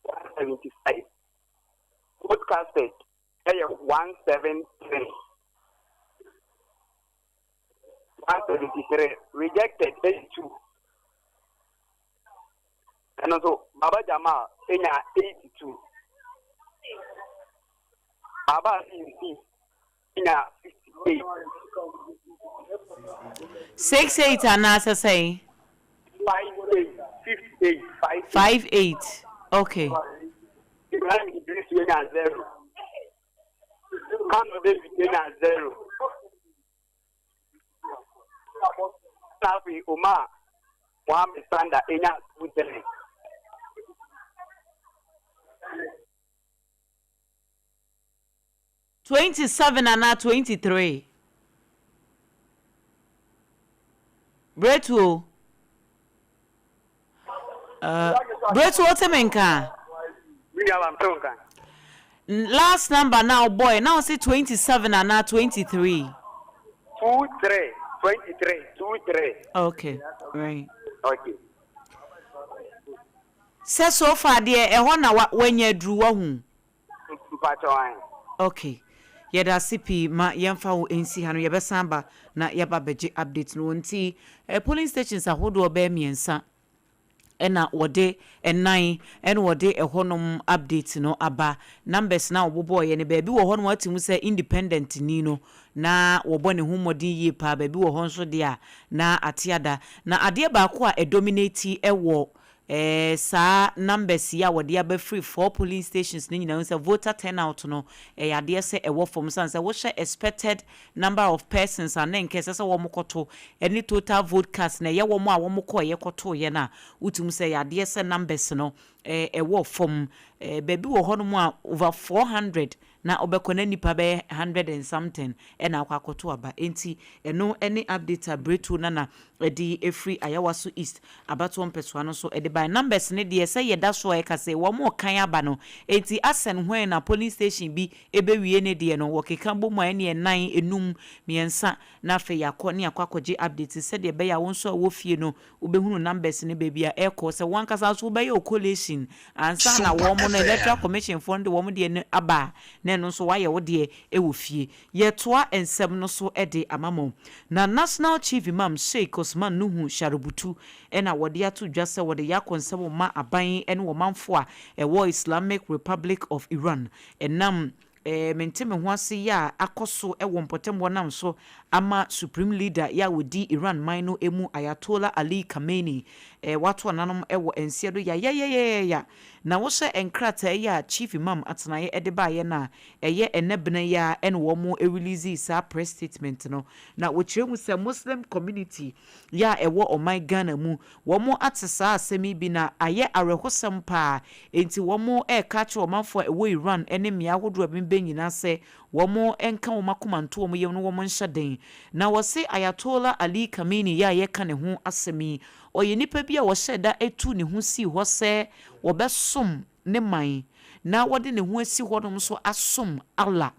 175. Vote casted yɛ 173. 173. Rejected yɛ 2. Ɛno nso Baba Jamal nya 82. Baba Yusuf nya 58. 68 anaasɛ sɛn? 58, 58, 58. 58, okay. Ibrahim Idris nya 0. Kano David nya 0. Na afei Omar Mohammed Sanda nya 23. 27 anaa 23? Bretuo. Uh, Bretuo wote me nka? Me nua ba mte wo nka. Last number na ɔbɔe na ɔse 27 anaa 23? 2 3 23 2 3. Okay, right. Okay. Sɛ so far deɛ ɛhɔ na wanya aduru wahu. Mpakyɛw ahe. Ok yɛdase pii ma yɛnfa wo nsi ha no yɛbɛsan aba na yɛaba abɛgye update no nti polling stations ahodoɔ bɛyɛ miɛnsa ɛna wɔde ɛnan ɛna wɔde ɛhɔnom update no aba numbers no a wɔbobɔɔyɛ no baabi wɔ hɔ nom ate mu sɛ independent ni no na wɔbɔ ne ho mmɔden yie paa baabi wɔ hɔ nso deɛ a na ate ada na adeɛ baako a ɛdominate ɛwɔ Ɛɛ saa numbers yi a wɔde aba firi four polling stations no nyinaa hu sɛ voter turnout no ɛyɛ adeɛ sɛ ɛwɔ fam sane sɛ wohyɛ expected number of persons a na nka ɛsɛ sɛ wɔn kɔto ɛne total vote cast na ɛyɛ wɔn a wɔn kɔeɛ kɔtoeɛ no a wotumi sɛ ɛyɛ adeɛ sɛ numbers no ɛɛ ɛwɔ fam. Ɛɛ baabi wɔ hɔnom a over 400 na wobɛkɔ na nnipa bɛyɛ hundred and something na akɔ akɔto aba. Enti ɛno ne update a Bretuo Nana de firi Ayawaso East abatoɔ mpɛsoa no so de baeɛ. Numbers no deɛ sɛ yɛda so a ɛka sɛ wɔrekan aba no, enti asɛn when na polling station bi bɛwie ne deɛ no, wɔkeka bɔ mu a ɛneɛ nnan, nnum, mmiɛnsa na afei yɛakɔ ne yɛakɔ akɔgye update sɛdeɛ ɛbɛyɛ a wo nso a wɔ fie no Wobɛhunu numbers no baabi a ɛrekɔ. Sɛ wo ankasa nso wobɛyɛ wo collation ansa na wɔn no, Electoral Commission foɔ no de wɔn deɛ no aba a, na ɛno nso woayɛ wo deɛ wɔ fie. Yɛretoa nsɛm no so de ama mo. Na National Chief Imam Sheikh Osman Nuhu Sharubutu na wɔde ato dwa sɛ wɔde yɛ akɔnsɛm rema aban ne ɔmanfoɔ a ɛwɔ Islamic Republic of Iran ɛnam Ɛɛ mente me ho ase yi a akɔ so wɔ mpɔtam hɔ nam so ama Supreme Leader yi a ɔdi Iran man no mu Ayatollah Ali Khamenei ɛɛ wato ananom wɔ nseɛ do yayayayaya. Na wohyɛ nkrataa yi a Chief Imam atenaeɛ de baeɛ no a ɛyɛ ɛnɛ bena yi ara na wɔn release saa press statement no na wɔkyerɛ mu sɛ Muslim community yi a ɛwɔ ɔman Ghana mu Wɔn ate saa asɛm yi bi na ayɛ awerɛhosɛm paa, enti wɔn reka akyerɛ ɔmanfoɔ a ɛwɔ Iran ne mmea ahodoɔ a ɛbɛn nyinaa sɛ wɔn nka wɔn akoma nto wɔn yam na wɔn nhyɛ den. Na wɔse Ayatollah Ali Khamenei yi a yɛreka ne ho asɛm yi, ɔyɛ nipa bi a ɔhyɛɛ da tuu ne ho sii hɔ sɛ ɔbɛsom ne man na wɔde ne ho asi hɔnom nso asom Allah.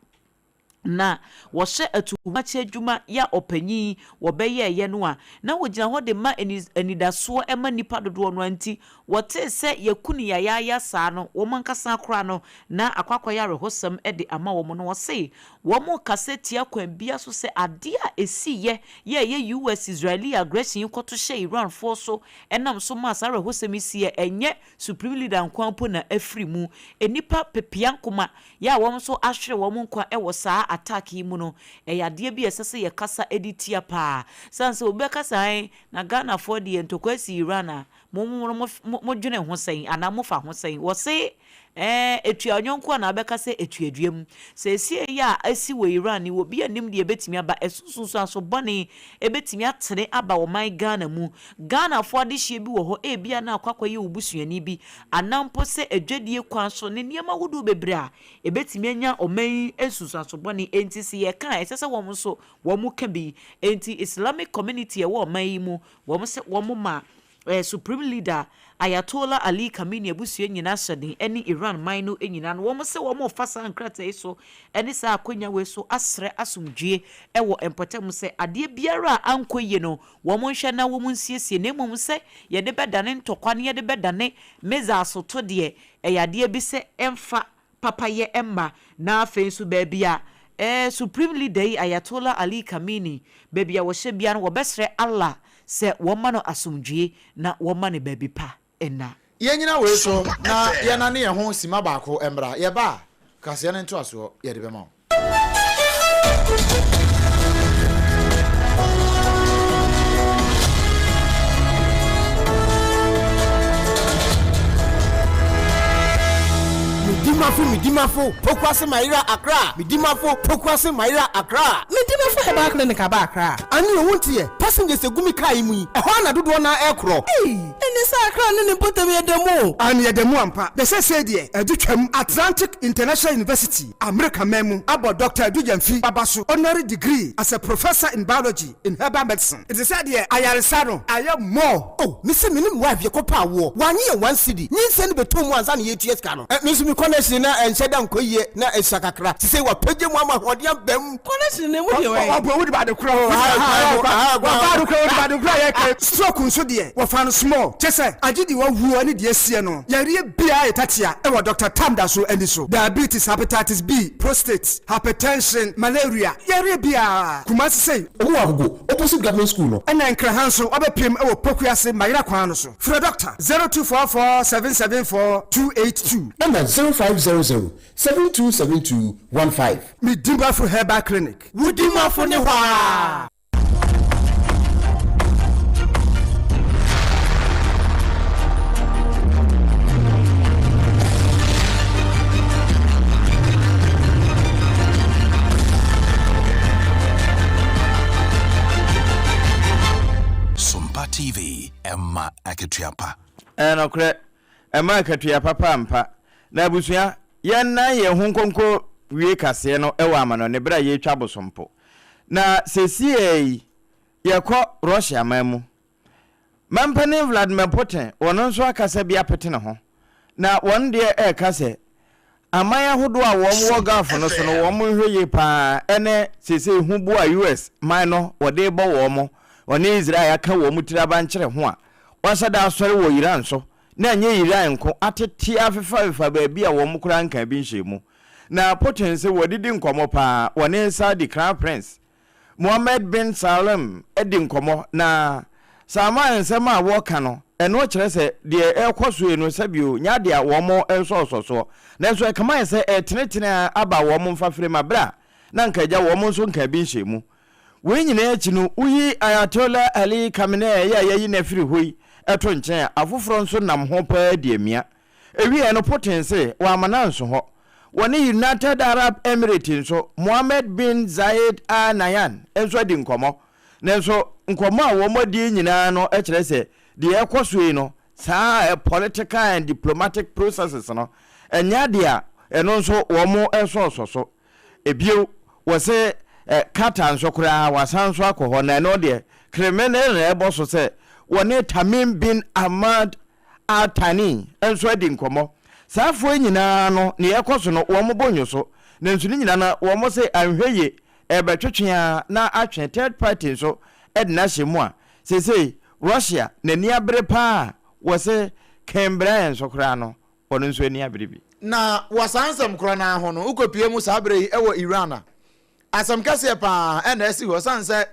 Na wɔhyɛ atuhoakyɛ adwuma ya ɔpanyin wɔbɛyɛeɛ no a, na wɔgyina hɔ de ma anidasoɔ ma nnipa dodoɔ no ara nti, wɔtee sɛ yɛaku no yayaaya saa no, wɔn ankasa koraa no, na akɔ akɔyɛ awerɛhosɛm de ama wɔn. Na wɔse wɔrekasa tia kwan biara so sɛ adeɛ a ɛsiiɛ yɛ a ɛyɛ US Israeli aggression yi kɔto hyɛɛ Iranfoɔ so nam so maa saa awerɛhosɛm yi siiɛ, ɛnyɛ Supreme Leader nko ara mpo na afiri mu, nnipa pepeankoma Yɛ a wɔn nso ahwere wɔn nkwa wɔ saa attack yi mu no, ɛyɛ adeɛ bi a ɛsɛ sɛ yɛkasa de tia paa. Sane sɛ obi bɛka sɛ ae, na Ghanafoɔ deɛ ntɔkwa asi Iran a, mo mo mo mo dwene ho sɛn anaa mo fa ho sɛn? Wɔse ɛɛ ɛtua ɔyɔnko anaa wobɛka sɛ ɛtua dua mu. Seesei yi a asi wɔ Iran yi, obi nnim deɛ ɛbɛtumi aba, ɛso nsunsuanso bɔne ɛbɛtumi atene aba ɔman Ghana mu. Ghanafoɔ adehyeɛ bi wɔ hɔ, ebia na akɔ akɔyɛ wo busuani bi, anaa mpo sɛ adwadie kwan so ne nneɛma ahodoɔ bebree a ɛbɛtumi anya ɔman yi nsunsuanso bɔne. Enti sɛ yɛka a, ɛsɛ sɛ wɔn nso wɔka bi. Enti Islamic community a ɛwɔ ɔman yi mu, wɔn sɛ wɔma Supreme Leader Ayatollah Ali Khamenei abusua nyinaa hyɛ den ne Iran man no nyinaa no, wɔn sɛ wɔrefa saa nkrataa yi so ne saa akwanya wei so asrɛ asomdwoeɛ wɔ mpɔtam sɛ adeɛ biara a ankɔ yie no Wɔnhwɛ na wɔnsiesie, na mmom sɛ yɛde bɛdane ntɔkwa na yɛde bɛdane missiles to deɛ, ɛyɛ adeɛ bi sɛ ɛmfa papayɛ mma. Na afei nso baabi a eh, Supreme Leader yi, Ayatollah Ali Khamenei, baabi a wɔhyɛ biara no, wɔbɛsrɛ Allah sɛ wɔmma no asomdwoeɛ na wɔmma no baabi pa nna. Yɛnnyina wei so na yɛnnane yɛn ho simma baako mmra. Yɛba a, kaseɛ no ntoasoɔ yɛde bɛma wo. Medimafo Medimafo Pokuase Mayera Accra Medimafo Pokuase Mayera Accra. Medimafo Herbal Clinic aba Accra. Ane o wonteɛ, passengers egu me car yi mu yi, ɛhɔ ara na dodoɔ no ara ɛrekorɔ. Ei! Ɛnne sɛ Accra ne ne mpɔtam yɛ da mu o. Aane yɛda mu ampa. Na seesei deɛ ɛde twam. Atlantic International University, Amerika man mu, abɔ Dɔkta Adu Gyamfi aba so honorary degree as a Professor in Biology in Herbal Medicine. Nti sɛ deɛ ayaresa no ayɛ more. Oh, me se me ne me wife yɛkɔ pɛ awoɔ, wannye yɛn one cedi, nyinsɛn no bɛtɔɔ mu ansa na yɛretua sika no. Eh, me nso me connection na ɛnhyɛ da nkɔ yie, na ɛsua kakra, sesei wapagya mu ama ahoɔden aba mu. Connection no emu deɛ wɛn? Ɔboa wo de ba ade korɔ. Aha, kwan mu, aha, kwan mu. Ɔbaa no koraa onim ade korɔ a yɛreka yi. Stroke nso deɛ wɔfa no small. Kyɛ sɛ agye deɛ wawuo ne deɛ asie no. Yareɛ biara yɛ tatea wɔ Doctor Tam Daso ani so. Diabetes, Hepatitis B, Prostate, Hypertension, Malaria, yareɛ biara. Kumasi sei. Ɔmo wɔ Agogo, opposite government school no. Ɛna Nkran ha nso wabɛpiem wɔ Pokuase Mayera kwan no so. Frɛ Doctor, 0244 774 282. Ɛna 0500 7272 15. Medimafo Herbal Clinic. Wo dimafo ne hɔ aa. Sompa TV, ɛma akatua pa. Ɛyɛ nokorɛ, ɛma akatua papa ampa. Na abusua, yɛnnan yɛn ho nkonko wie kaseɛ no wɔ amanɔne berɛ a yɛretwa bosompo. Na sesiei yi, yɛkɔ Russia man mu. Mampanin Vladimir Putin, wɔn nso akasa bi apete ne ho. Na wɔn deɛ ɛreka sɛ, aman ahodoɔ a wɔn wɔ Gulf no so no, wɔn nhwɛ yie pa ara ne seesei huboa a US man no wɔde rebɔ wɔn, wɔne Israel aka wɔn tiri abankyere ho a wɔahyɛ da asɔre wɔ Iran so, na ɛnyɛ Iran nko, atete afefafefa baabi a wɔn koraa nkaa bi nhyɛɛ mu. Na Putin se wɔadidi nkɔmmɔ paa, wɔne Saudi Crown Prince Mohammed bin Salem adi nkɔmmɔ, na Salman nsɛm a wɔka no, ɛno kyerɛ sɛ deɛ ɛrekɔ so yi no sɛbio nyɛ adeɛ a wɔresɔɔsɔ soɔ, nanso ɛkame ayɛ sɛ ɛretenetene ara aba wɔn mfafire ma berɛ a na anka agya wɔn nso nkaa bi nhyɛɛ mu. Wei nyinaa akyi no, woyi Ayatollah Ali Khamenei a yɛayi no afiri hɔ yi to nkyɛn a, afoforɔ nso nam ho paa di amia. Ewiei no, Putin se wamma no anso hɔ. Wɔne United Arab Emirates nso, Mohammed bin Zayed Al Nahyan nso adi nkɔmmɔ. Nanso nkɔmmɔ a wɔadi yi nyinaa no kyerɛ sɛ deɛ ɛrekɔ so yi no, saa political and diplomatic processes no, ɛnyɛ adeɛ a ɛno nso wɔresɔɔsɔ so. Ebio, wɔse Qatar nso koraa wɔasan nso akɔ hɔ, na ɛno deɛ Kremlin na ɛrebɔ so sɛ wɔne Tamim bin Ahmad Al Thani nso adi nkɔmmɔ. Saa afoɔ yi nyinaa no, nea ɛrekɔ so no, wɔn bo nnwo so. Nanso ne nyinaa no, wɔn se anhwɛ yie, ɛrebɛtwetwe ara na atwe third party nso de no ahyɛ mu a, seesei Russia n'ani abere pa ara a wɔse Ken Bryan nso koraa no, ɔno nso ani abere bi. Na wɔ saa nsɛm korɔ no ara ho no, wokɔpue mu saa berɛ yi wɔ Iran a, asɛm kɛseɛ pa ara na asi hɔ, ɛsiane sɛ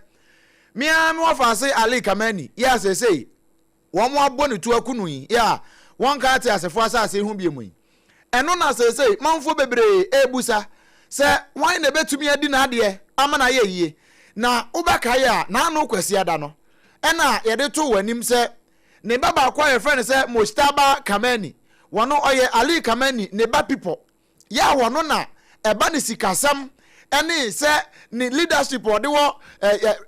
me ara me wɔfaase Ali Khamenei yi a seesei wɔabɔ ne tuo aku no yi a wɔnka ateasefo asase yi ho bio yi. Ɛno na seesei manfoɔ bebree rebisa sɛ hwan na ɛbɛtumi adi n'adeɛ ama no ayɛ yie. Na wobɛkae a, n'ano Kwasiada no ɛna yɛde too w'anim sɛ ne ba baako a yɛfrɛ no sɛ Mojtaba Khamenei, wɔno ɔyɛ Ali Khamenei ne ba pipɔ. yɛ a wɔno na ɛba ne sikasɛm ne sɛ ne leadership a ɔde wɔ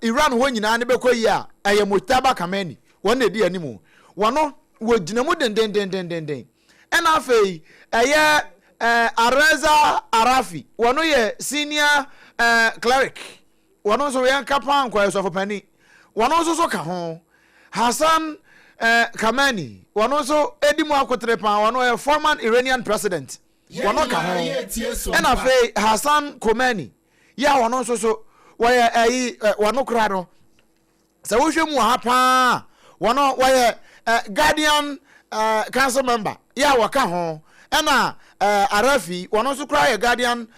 Iran hɔ nyinaa no bɛkɔ yie a, ɛyɛ Mojtaba Khamenei wɔn na ɛdi anim. Wɔno wɔgyina mu dendendendenden. Ɛna afei ɛyɛ Areza Arafi, wɔno yɛ senior cleric, wɔno nso yɛnka paa nkɔ ɛsɔfo panin, wɔno nso so ka ho. Hassan Khamenei, wɔno nso ɛdi mu akotere paa, wɔno yɛ former Iranian president, wɔno ka ho. Ɛna afei Hassan Khomeini, yɛ a wɔno nso so wɔyɛ ɛyi wɔno kora no, sɛ wohwɛ mu wɔ ha paa wɔno wɔyɛ Guardian Council member, yɛ a wɔka ho. Ɛna Arafi, wɔno nso koraa yɛ Guardian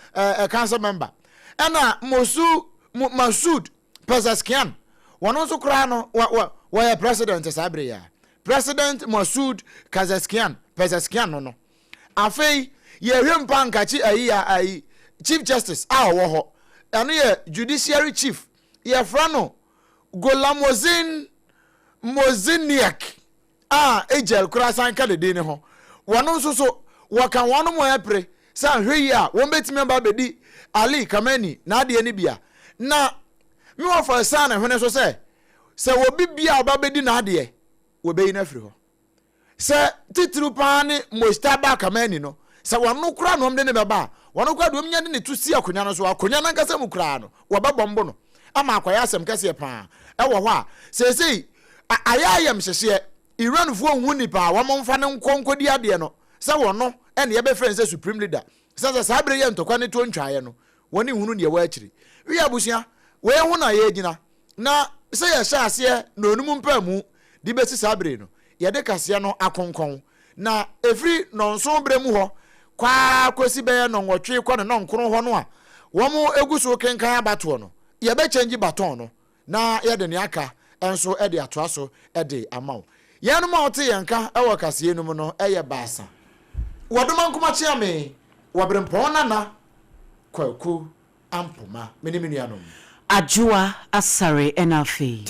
Council member. Ɛna Mosu Masoud Pezeshkian, wɔn nso koraa no, wɔ, wɔ, wɔyɛ president saa bere yi a. President Masoud Kazeskian, Pezeshkian no no. Afei, yɛhwɛ mpo anka chi, ayi, ayi, Chief Justice a ɔwɔ hɔ. Ɛno yɛ Judiciary Chief. Yɛfrɛ no Gholamhossein Mohseniak. a Egiel koraa san ka ne din no ho. Wɔn nso so, wɔka wɔn mo ɛpere sɛ anhwɛ yie a wɔbɛtumi aba abɛdi Ali Khamenei n'adeɛ no bi a. Na me wɔfa asiane ne hwene so sɛ, sɛ obi bia a ɔba bɛdi n'adeɛ, wɔbɛyi no afiri hɔ. Sɛ titiriw paa ne Mojtaba Khamenei no, sɛ wɔn koraa na wɔde no bɛba a, wɔn koraa deɛ wɔnya de ne to si akonnwa no so, akonnwa no ankasa mu koraa no, wɔbɛbɔmbo no ama akɔyɛ asɛm kɛseɛ paa ɛwɔ hɔ a seesei Ayɛ ayamhyehyeɛ, Iranfoɔ nhu nipa a wɔn mfa no nkɔ nkɔdi adeɛ no sɛ wɔno ɛne yɛbɛfrɛ no sɛ supreme leader, sɛ sɛ saa berɛ yi a ntɔkwa no toɔ ntwaeɛ no, wɔn nhunu deɛ ɛwɔ akyiri. Wii abusua, wei ho na yɛgyina. Na sɛ yɛhyɛ aseɛ nnɔnum mpaamu de bɛsi saa bere no, yɛde kaseɛ no akonkɔn. Na ɛfiri nnɔnson berɛ mu hɔ kɔ ara kɔsi bɛyɛ nnɔnwɔtwe kɔ ne nnɔnkron hɔ no a wɔgu so rekenkan abatoɔ no, yɛbɛkyɛngyi baton no na yɛde nea aka nso de atoa so de ama wo. Yɛnom a wote yɛn nka wɔ kaseɛ no mu no yɛ baasa. Wɔdoma Nkomakyeame, Wɔberempɔn Nana, Kwaku Ampoma, me ne me nuanom. Adwoa Asare ɛna afei.